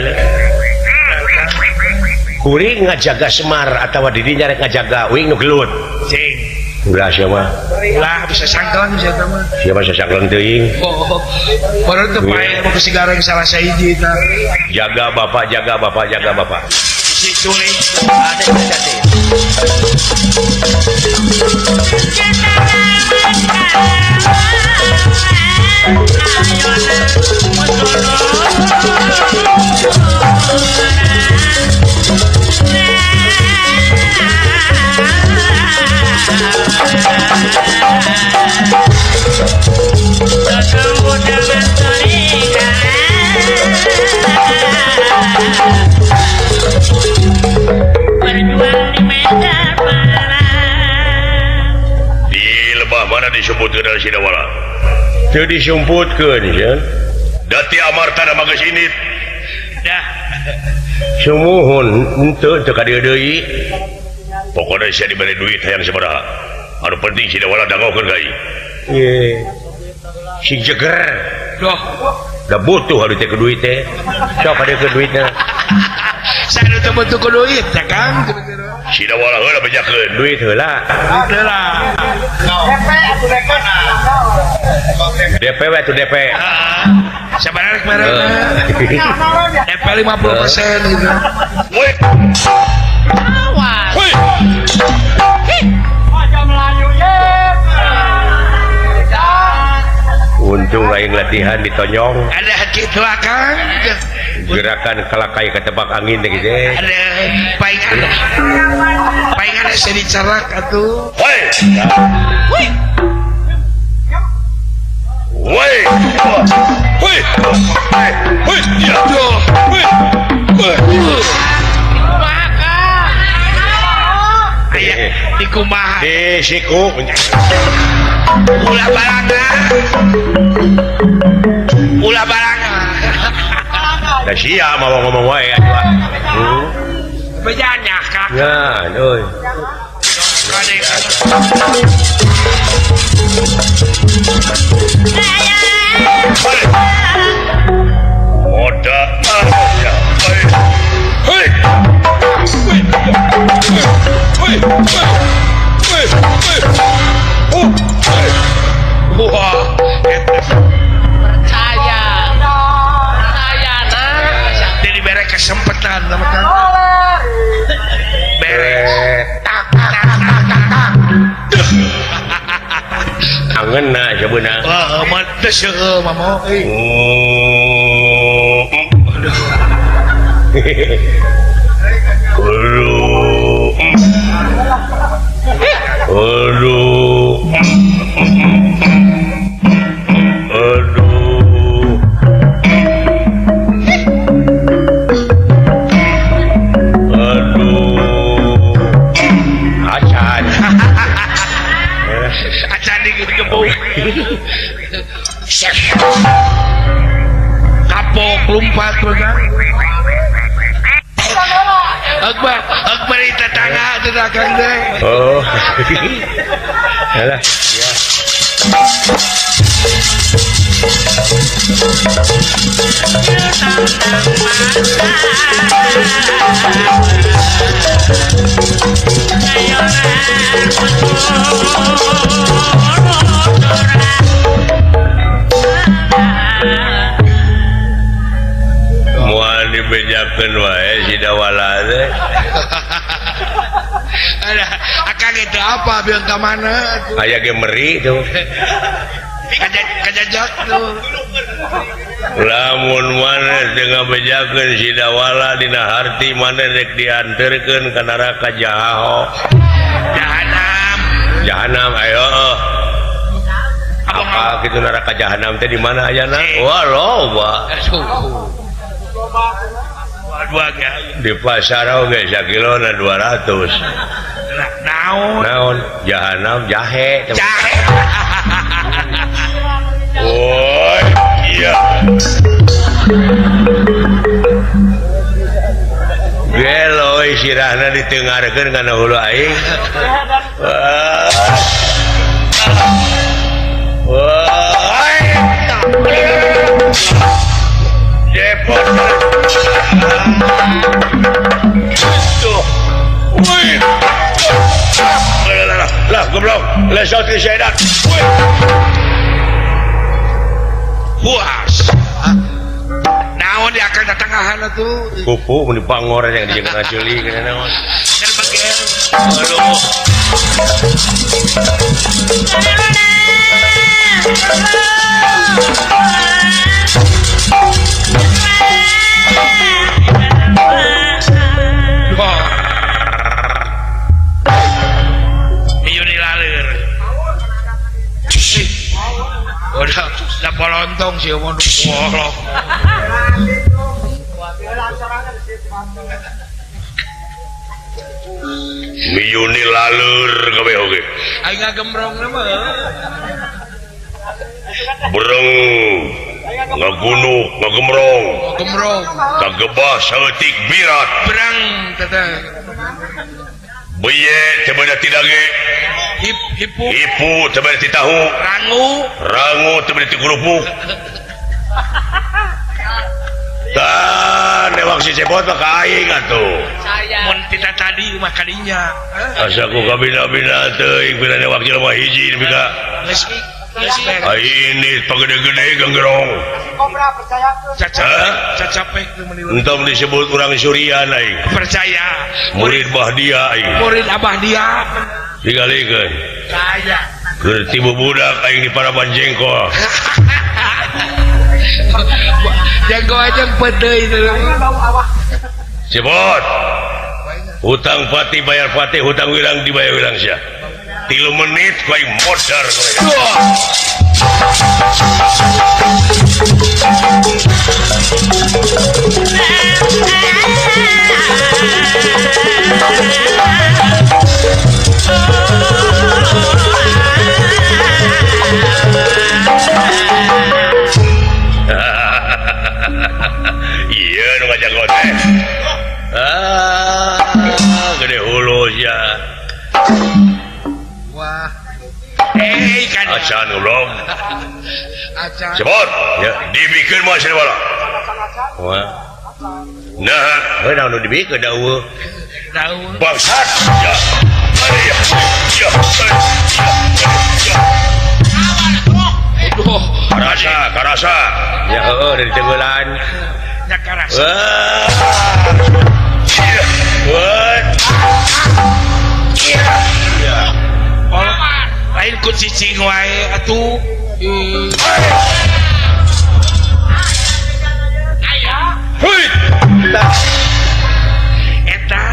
kuring ngajaga Semar atawa didinya rek ngajaga uing nu gelut cing ulah sia mah ulah bisa sangkelan sia teh mah sia mah sangkelan teuing oh baru teu pae mah sigareng salah sahiji tah jaga bapak jaga bapak jaga bapak si culik ada teh di lebah mana disebutkeun dari si Dawala? Teu disumputkeun sia. Dati amarta da geus indit. Dah. Sumuhun henteu teu ka dieu deui. Pokona sia dibere duit hayang sabaraha. Anu penting si Dawala dangokeun ka ieu. Ye. Sing jeger. Doh. Da butuh harus teh ke duit teh. Sok ka dieu ke duitna. Sanu teu butuh ku duit ya Kang. Si Dawala heula bejakeun duit heula. Duit heula. DP atuh DP. DP we atuh DP. Heeh. Sabaraha rek merena? DP 50% gitu. Woi. Awas. Woi. Aja Melayu ye. Untung aing latihan ditonyong. Ada kitu Kang. Gerakan kalakai ketebak angin teh gitu. Ada paingan. Paingan asa dicerak atuh. Woi. Woi. Woi. Woi. Woi. Ya. Woi. Dikumaha Kang? Aya dikumaha? Di siku. Ulah balanga. Ulah balanga. Da sia mau ngomong wae atuh. Bejanya Kang. Ya, euy. Moda ya. Hei. Hei. Hei. Hei. Hei. Oh. Wah, percaya. Percaya nah. Jadi bere kesempatan sama Kang. Beres. Tak tak tak tak tak. Angeunna sebeuna. Heeh, mentes heueuh mamo euy. Aduh. Aduh. Aduh. 24 mah. Akbar, akbar tetangga tetangga teh. Oh. Alah, ya. Moal dibejakeun wae si Dawala teh. Akang itu apa biang ka mana? Aya ge meri tuh. Kajajak tuh. Lamun maneh teu ngabejakeun si Dawala dina harti maneh rek dianterkeun ka neraka Jahaho. Jahanam. Jahanam ayo. Apa kitu neraka jahanam teh di mana ayana? Wah loba. Di pasar oge sakilona 200. Naon? Naon? Jahanam jahe. Jahe. Oh, iya. Gelo sirahna ditengarkeun kana hulu aing. Wah. Wah. Jepot. Tuh. Wih. Lah, goblok. Lesot ke syaitan. Wih. Puas. Naon di akang datangahan atuh. Kupu mun dipangor yang dijeuna ceuli kana naon. Kan bagel. Aduh. Udah, udah polontong sih, mau wolong. Miyuni lalur kabeh oge. Aing ngagembrong mah. Breng ngagunuk ngagembrong. Gembrong. Kagebah saeutik birat. Breng teteh. Beye teu beunah ti dage. Hipu. Hipu teu beunah ti tahu. Rangu. Rangu teu beunah ti kerupuk. Tah newak si Cepot mah ka aing atuh. Mun tita tadi mah kadinya. Asa ku kabina-bina teuing bina newak jelema hiji nepi ka. Geus ini pagede-gede genggerong. Kobra percayakeun. Cacapek teu meuni. Entong disebut urang Surian aing. Percaya. Murid Bahdia aing. Murid Abah dia. Digalikeun. Saya. Keur tibu budak aing di paraban jengkol. Jengkol aja peuteuy teh. Cepot. Hutang pati bayar pati, hutang wirang dibayar wirang sia. 3 menit ku aing modar kowe. Iya nu ngajago teh. Ah, gede hulu sia. Wah. Kan acan goblok. Acan. Cepot. Ya, dibikeun mah cenah bala. Wah. Nah, heuh naon nu dibikeun da eueuh. Daun. Bangsat. Ya. Ya. Ya. Ya. Aduh, karasa, karasa. Ya heueuh dari tenggelan. Ya karasa. Wah. Wah. Ya. Oh, lain ku cicing wae atuh. Hui. Eta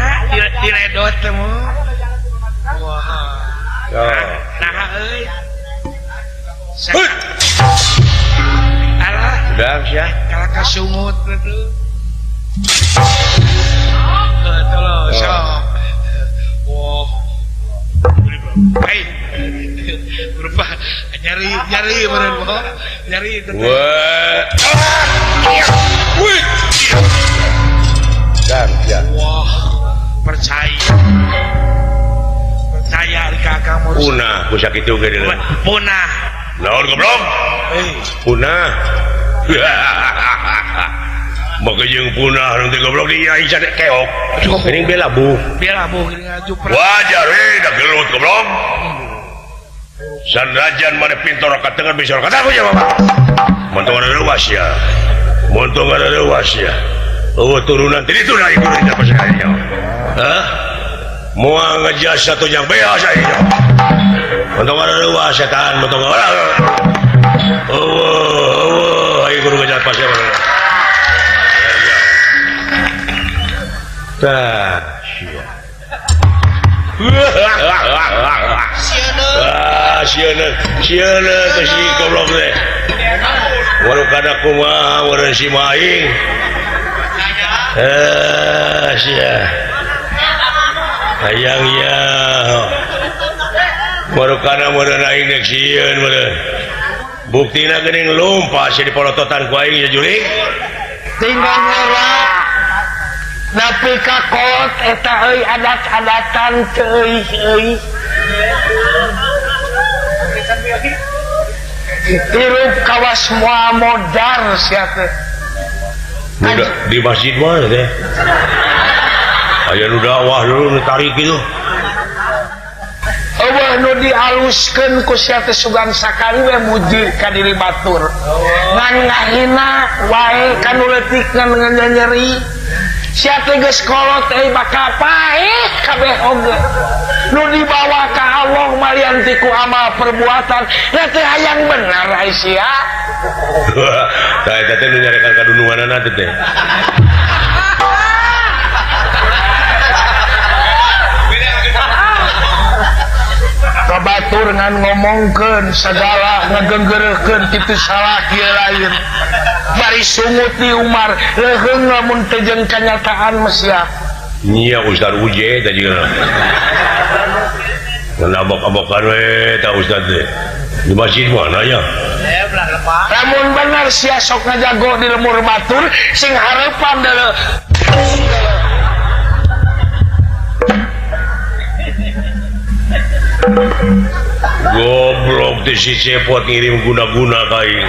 diredot teh mah. Wah. Nah euy. Hui. Alah, udah sia. Kalah kasungut atuh. Heuh, tolong sok. Wah. Hei. Berubah nyari nyari meureun boh. Nyari teh. Wah. Wih. Percaya. Percaya ka Kang Mursid. Punah ku sakitu ge deuleu. Punah. Naon goblok? Punah. Maka jeung punah nu teh goblok di aing sadek keok. Geuning belabuh. Belabuh geuning aju. Wajar we da gelut goblok. Sanrajan mana pintor ka tengah bisa kata aku ya bapak. Montongan ada luas ya. Montongan ada luas ya. Oh turunan tadi itu naik turun apa sekalinya. Hah? Moal ngejas satu yang bea saya. Montongan ada luas setan montongan. Oh oh ayo kudu ngejas pas ya. Tah sia. Ah, sieun sieun teh si goblok teh. Waduh kana kumaha meureun si maing. Eh, sia. Hayang ya. Waduh kana meureun aing deuk sieun meureun. Buktina geuning lumpa sia dipolototan ku aing ya jurig. Tinggal ngora. Nepi ka kolot eta euy adat-adatan teu euy euy. Hirup kawas moal modar sia teh. Di masjid mah teh. Aya nu dakwah dulu nu tarik kitu. Eueuh nu dialuskeun ku sia teh sugan sakali we muji ka diri batur. Ngan ngahina wae ka nu leutik ngan nyeri. Sia teh geus kolot euy bakal paeh kabeh oge. Nu dibawa ka Allah malian ti ku amal perbuatan. Na teh hayang bener ai sia. Tah eta teh nu nyarekan kadununganana teh teh. Kabatur ngan ngomongkeun sagala ngagenggereukeun kitu salah kieu lain. Bari sungut di Umar leuheung lamun teu jeung kanyataan mah sia. Nya Ustaz Uje teh jeung. Nabok-abokan we ta Ustaz teh. Di masjid mana ya? Lamun bener sia sok ngajago di lemur batur sing hareupan deuleu. Goblok teh si Cepot ngirim guna-guna ka aing.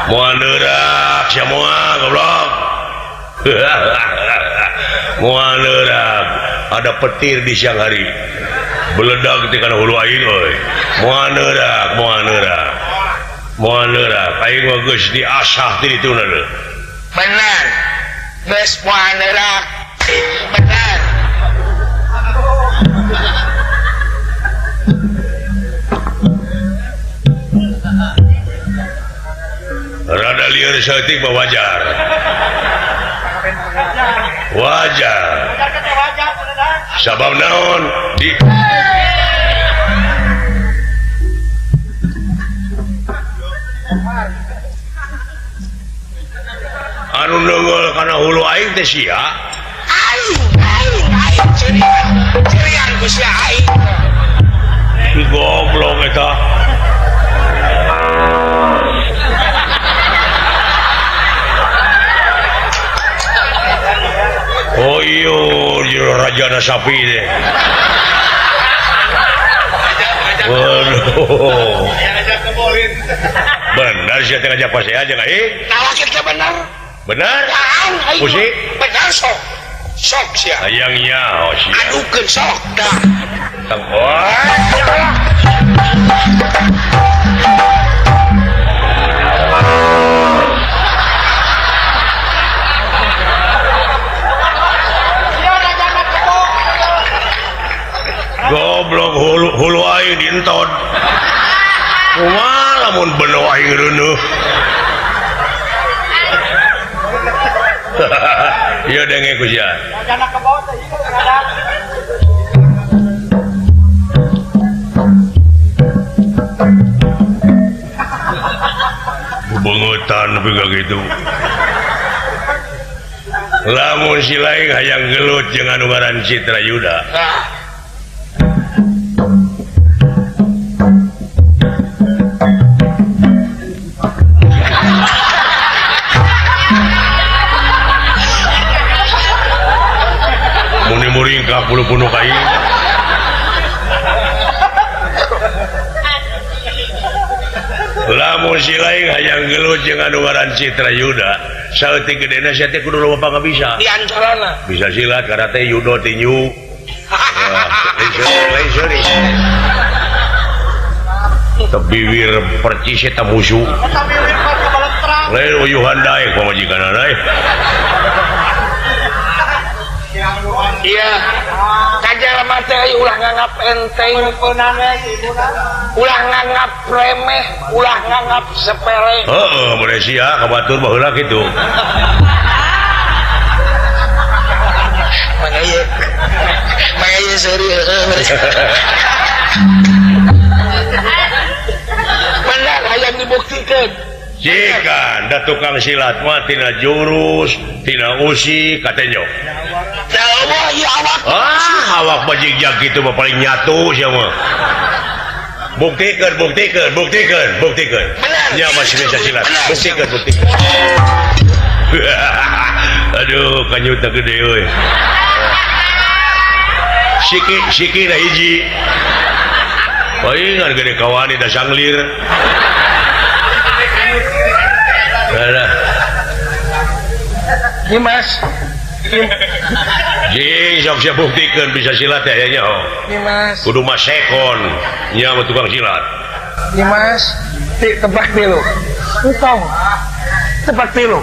Moal neurak sia moal goblok. Moal neurak, ada petir di siang hari. Beledag teh kana hulu aing euy. Moal neurak, moal neurak. Moal neurak, aing mah geus diasah ti dituna deui. Bener. Geus moal neurak. Bener. Rada lieur saeutik mah wajar. Wajar. Sabab naon di anu neungeul kana hulu aing teh sia. Aing aing aing cirian cirian ku sia aing. Goblok eta. Oh iyo, jero rajana sapi deh. Waduh. Benar sih teh ngajak pasea aja nggak? Nah, kita benar. Benar? Musik? Benar sok. Sok sia. Hayang nyaho sia. Adukeun sok dah. Goblok hulu hulu aing dientot. Kumaha lamun beno aing reuneuh. Ieu denge ku sia. Bubengetan nepi ka kitu. Lamun si lain hayang gelut jeung anu ngaran Citra Yuda. Bingkak bulu bunuh aing. Lamun si lain hayang gelut jeung anu ngaran Citra Yuda, saeutik gedena sia teh kudu loba pangabisa. Di antarana bisa silat, karate, judo, tinju. Lain seuri. Tebiwir percis eta musuh. Lain uyuhan daek pamajikanana euy. Iya. Kajalma teh ulah nganggap enteng, ulah nganggap remeh, ulah nganggap sepele. Heeh, Malaysia ka batur baheula kitu. Mangga ieu seuri heueuh. Benar hayang dibuktikeun. Jika da tukang silat mah tina jurus, tina usi katenyo. Ah, awak bajigjag kitu mah paling nyatu sia mah. Buktikeun, buktikeun, buktikeun, buktikeun. Nya masih bisa silat. Buktikeun, buktikeun. Aduh, kanyuta gede euy. Siki, siki da hiji. Palingan gede kawani da sanglir. Alah. Ini Mas. Jing sok sia buktikeun bisa silat teh nya. Ini Mas. Kudu masekon nya mah tukang silat. Ini Mas, tebak tilu. Entong. Tebak tilu.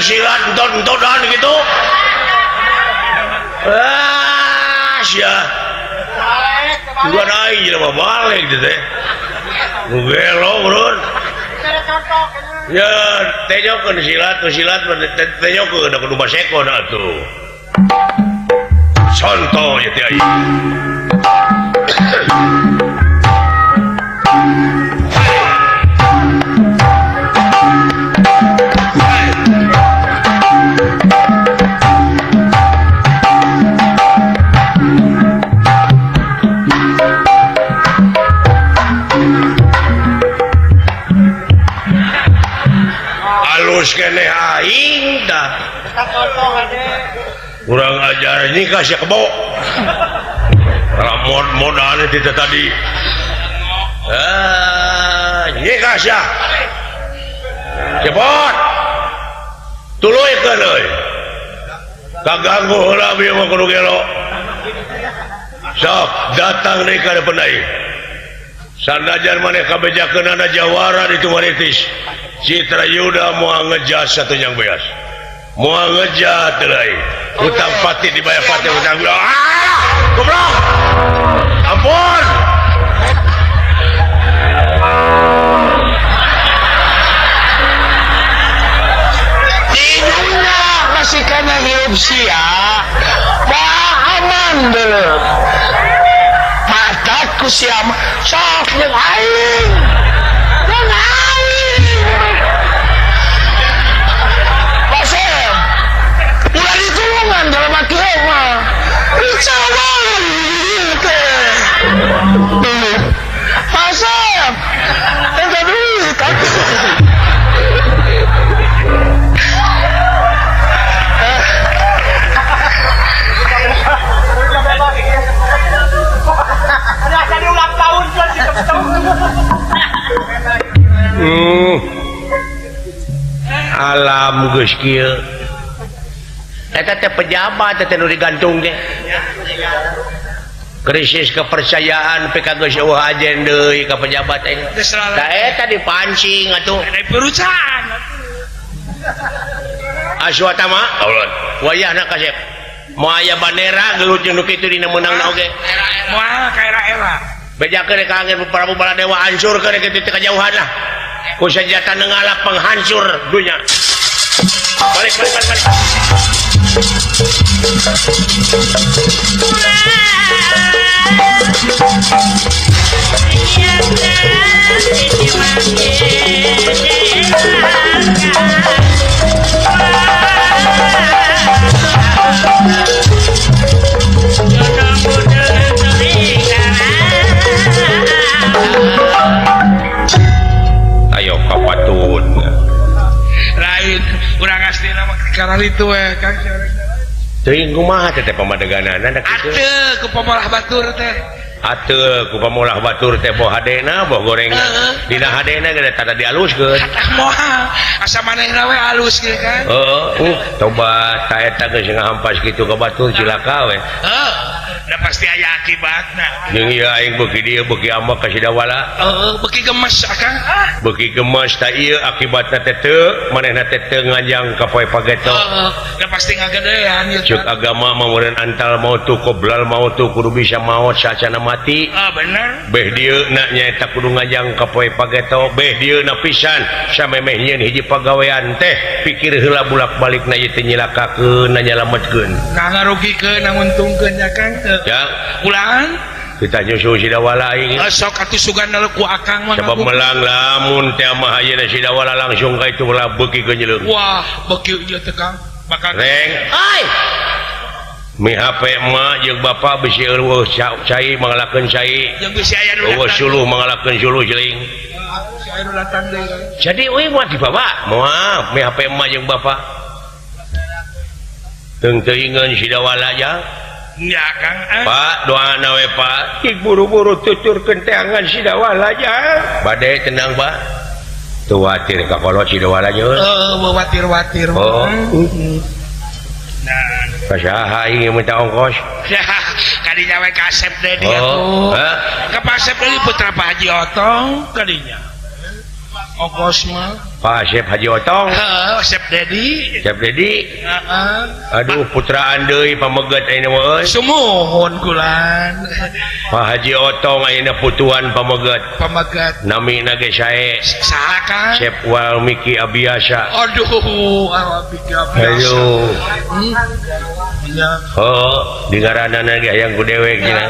Silat entot-entotan gitu. Ah, sia. Bukan aing jelema balik teh teh. Gelo, bro. Ya, tenyokeun silat, silat tenyokeun da kudu masekon atuh. Contoh ya teh aing. Keneh aing dah. Kurang ajar nikah sia kebo. Ramot modalnya teh tadi. Ah, nikah sia. Cepot. Tuluykeun euy. Kaganggu heula bieu mah kudu gelo. Sok datang deui ka depan aing. Sanajan maneh kabejakeunana jawara ditu maritis. Citra Yuda moal ngejas satu yang beas. Moal ngejat deui. Hutang pati dibayar pati hutang. Ah! Goblok. Ampun. Indungna masih kana hirup sia. Wah aman deuleu. Mataku sia sok jeung aing. Jeung aing. Pasem. Ulah ditulungan dalam kieu mah. Dicoba teh. Pasem. Eta duit atuh. Alam geus kieu. Eta teh pejabat teh nu digantung teh. Krisis kepercayaan PK geus eueuh ajen deui ka pejabat teh. Da eta dipancing atuh. Perusahaan. Aswatama, Allah. Wayahna kasep. Moal aya bandera gelut jeung nu kitu dina meunangna oge. Moal ka era-era. Bejakeun ka angin Prabu Baladewa hancurkeun kitu teh kajauhan lah. Ku senjata nengalap penghancur dunya. Balik balik balik balik. Ayo kapatun. Lain urang asli nama kararitu we Kang. Teuing kumaha teh pamadeganana da kitu. Ateu ku pamolah batur teh. Ateu ku pamolah batur teh boh hadena boh gorengna. Dina hadena ge tata dialuskeun. Tah moal asa manehna we alus ge kan. Heeh, tobat ta eta geus ngahampas kitu ka batur cilaka we. Heeh, da pasti aya akibatna. Jeung ieu aing beuki dieu beuki ambek ka Sidawala. Heeh, beuki gemes akang ah. Beuki gemes ta ieu akibatna teh teu manehna teh teu nganjang ka poe pageto. Heeh, da pasti ngagedean ieu. Cek agama mah meureun antal mautu qoblal mautu kudu bisa maot sacana mati. Ah bener. Beh dieu na nyaeta kudu nganjang ka poe pageto, beh dieu na pisan samemeh nyieun hiji pagawean teh pikir heula bulak-balik na ieu teh nyilakakeun na nyalametkeun. Nah ngarugikeun nguntungkeun ya Kang. Ya, ulangan kita nyusul Sidawala aing. Sok atuh sugan ku akang mah. Sebab melang lamun teh mah ayeuna Sidawala langsung ka itu lah beuki geunyeuleuh. Wah, beuki ieu teh Kang. Bakal reng. Ai. Mi HP emak jeung bapak bisi eueuh cai mangalakeun cai. Jeung bisi aya nu eueuh suluh mangalakeun suluh jeling. Si aya nu datang deui. Jadi euy mah dibawa. Moal mi HP emak jeung bapak. Teung teuingeun Sidawala jang. Ya Kang. Pak doana we Pak. Cik buru-buru tuturkeun teangan Sidawala jang. Bade tenang Pak. Teu watir ka kolot Sidawala jeung. Heuh, watir-watir. Oh. Nah, saha aing minta ongkos? Kadinya we ka Asep Dedi atuh. Ka Pak Asep Dedi putra Pak Haji Otong kadinya. Ongkos mah. Pak Asep Haji Otong. Heeh, Asep Dedi. Asep Dedi. Heeh. Aduh putraan deui pameget ayeuna mah euy. Sumuhun kulan. Pak Haji Otong ayeuna putuan pameget. Pameget. Namina ge sae. Saha Kang? Sep Wal Miki Abiasa. Aduh, Miki Abiasa. Aduh. Nya. Oh, di ngaranana ge hayang ku dewek cenah.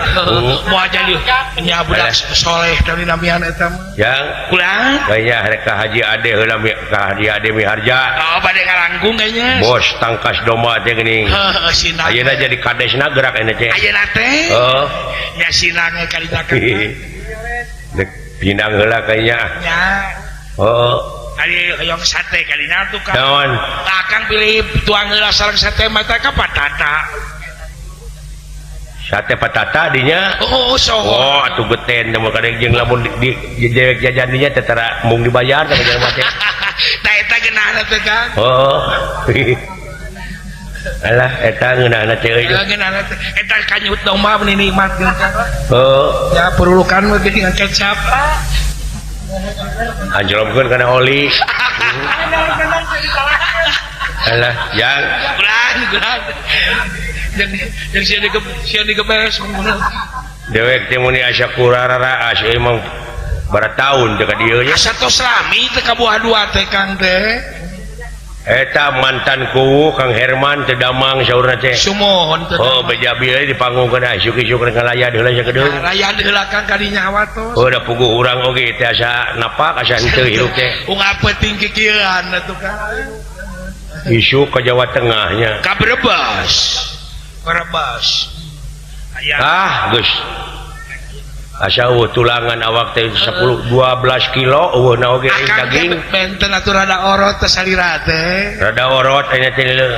Moal jadi nya budak soleh dari namian eta mah. Jang, kulan. Kayaknya rek ka Haji Ade heula ka Haji Ade Miharja. Oh, bade ngalangkung kayaknya. Bos tangkas domba teh geuning. Heeh, sinang. Ayeuna jadi kadesna gerak ayeuna teh. Ayeuna teh. Heeh. Nya sinang ge kadinya kan. Dek pinang heula kayaknya. Nya. Heeh. Ari hoyong sate kadinya tuh Kang. Naon? Akang pilih tuang heula sareng sate mata ka patata. Sate patata dinya. Oh, so. Oh, atuh geten mah kadang jeung lamun di dewek jajan dinya teh tara mung dibayar teh jelema teh. Tah eta geunahna teh Kang. Oh. Alah eta ngeunahna teh euy. Geunahna teh eta kanyut domba meni nikmat geun Kang. Heeh. Ya perulukan mah geuning kecap. Anjlomkeun kana oli. Alah, jang. Ulan, ulan. Jeung sia digebes mun. Dewek teh muni asa kurararaas euy mah bara taun teh ka dieu nya. Asa tos lami teh ka buah dua teh Kang teh. Eta mantan kuwu Kang Herman teh damang saurna teh. Sumuhun teh. Oh, beja bieu dipanggungkeun isuk-isuk rek ngalayan heula sakedeung. Ngalayan heula Kang kadinya hawatos. Oh, da puguh urang oge teh asa napak asa henteu hirup teh. Unggal peuting kikieuan atuh Kang. Isuk ka Jawa Tengahnya. Ka Brebes. Brebes. Aya. Ah, geus. Asa eueuh tulangan awak teh 10 12 kilo eueuh na oge daging. Benten atuh rada orot teh salira teh. Rada orot aya teh leuh.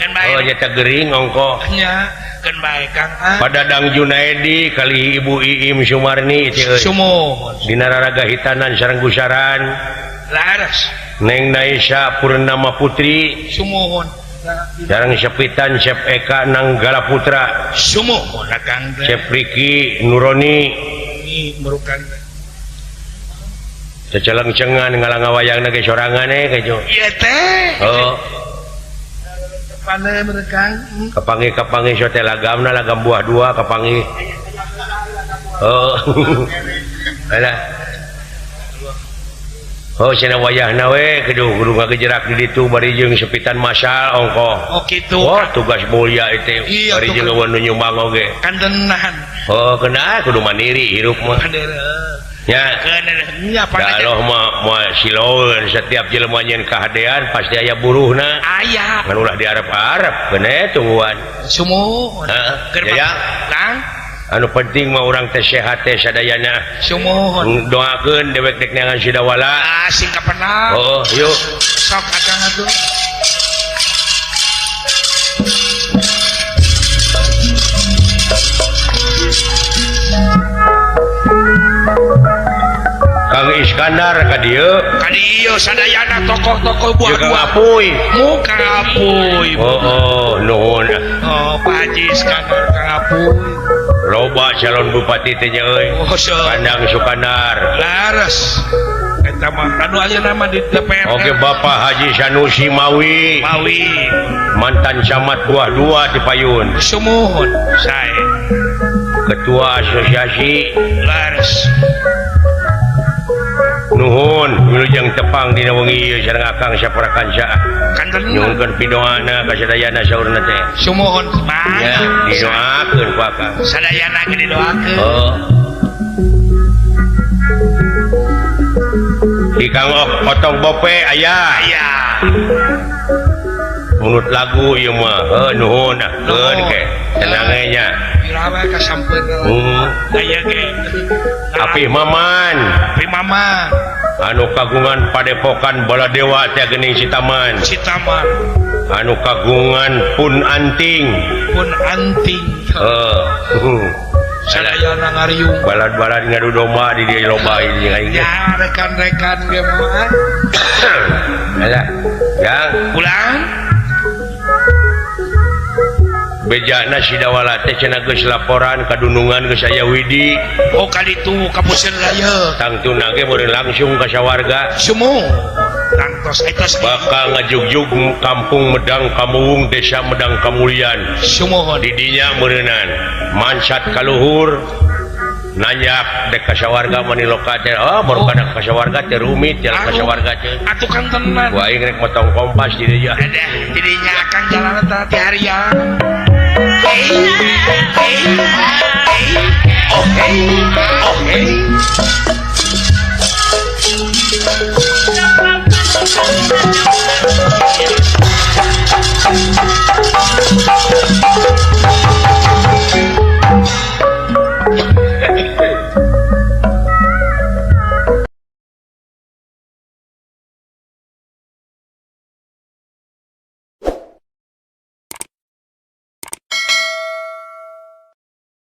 Keun bae. Oh, nya teh gering ongko. Nya, keun bae Kang. Padadang Junaedi kali Ibu Iim Sumarni teh euy. Sumuhun. Dina raraga hitanan sareng gusaran. Laras. Neng Naisa Purnama Putri. Sumuhun. Jarang sepitan Chef Eka Nanggala Putra. Sumuhun Kang. Chef Riki Nuroni. Merukan. Ceceleng-cengan ngalang-ngawayang ge sorangan kejo. Ieu teh. Oh. Pandai merekang. Kapangi-kapangi so teh lagamna lagam buah dua kapangi. Oh. Alah. Oh cenah wayahna we kudu kudu ngagejerak di ditu bari jeung sepitan masal ongkoh. Oh kitu. Oh tugas mulia itu bari jeung eueun nu nyumbang oge. Kandenan. Oh kena kudu mandiri hirup mah. Nya. Nya Allah mah moal siloeun setiap jelema nyeun kahadean pasti aya buruhna. Aya. Ngan ulah diarep-arep bener tungguan. Sumuhun. Heeh. Ya. Kang anu penting mah urang teh sehat teh sadayana. Sumuhun. Doakeun dewek dek neangan Sidawala. Ah sing kapenang. Oh, yuk. Sok akang atuh. Kang Iskandar ka dieu. Ka dieu sadayana tokoh-tokoh buah Kang Apuy. Mu Kang Apuy. Oh, oh nuhun. Oh, Pak Haji Iskandar Kang Apuy. Loba calon bupati teh nya euy. Oh, Kandang Sukandar. Laras. Eta mah anu ayeuna mah di DPR. Oke Bapak Haji Sanusi Mawi. Mawi. Mantan camat Buah Dua di Payun. Sumuhun sae. Ketua Asosiasi Laras. Nuhun wilujeng tepang dina wengi ieu sareng akang saparakanca. Nyuhunkeun pidoana ka sadayana saurna teh. Sumuhun mah. Ya, didoakeun ku akang. Sadayana ge didoakeun. Oh. Di Kang Otong Bope aya. Aya. Munut lagu ieu mah. Heuh nuhun ah keun ke. Tenang we nya. Pirawe kasampeun. Aya ge. Apih Maman. Apih Maman. Anu kagungan padepokan Baladewa teh geuning Citaman. Citaman. Anu kagungan pun anting. Pun anting. Heuh. Sadayana ngariung. Balad-balad ngadu domba di dieu loba ieu aing. Ya rekan-rekan ge mah. Alah. Yang pulang. Bejana Sidawala teh cenah geus laporan kadunungan geus aya Widi. Oh kaditu ka puseur raya. Tangtuna ge meureun langsung ka sawarga. Sumuh. Tangtos etos bakal ngajugjug kampung Medang Kamuwung desa Medang Kamulian. Sumuhun. Di dinya meureunan mancat kaluhur nanjak dek ka sawarga maniloka teh. Oh baru kana ka sawarga teh rumit jalan ka sawarga teh. Atuh kan tenan. Ku aing rek motong kompas di dinya. Ada di dinya akang jalan teh harian. Hey, hey, hey, oh hey, oh hey.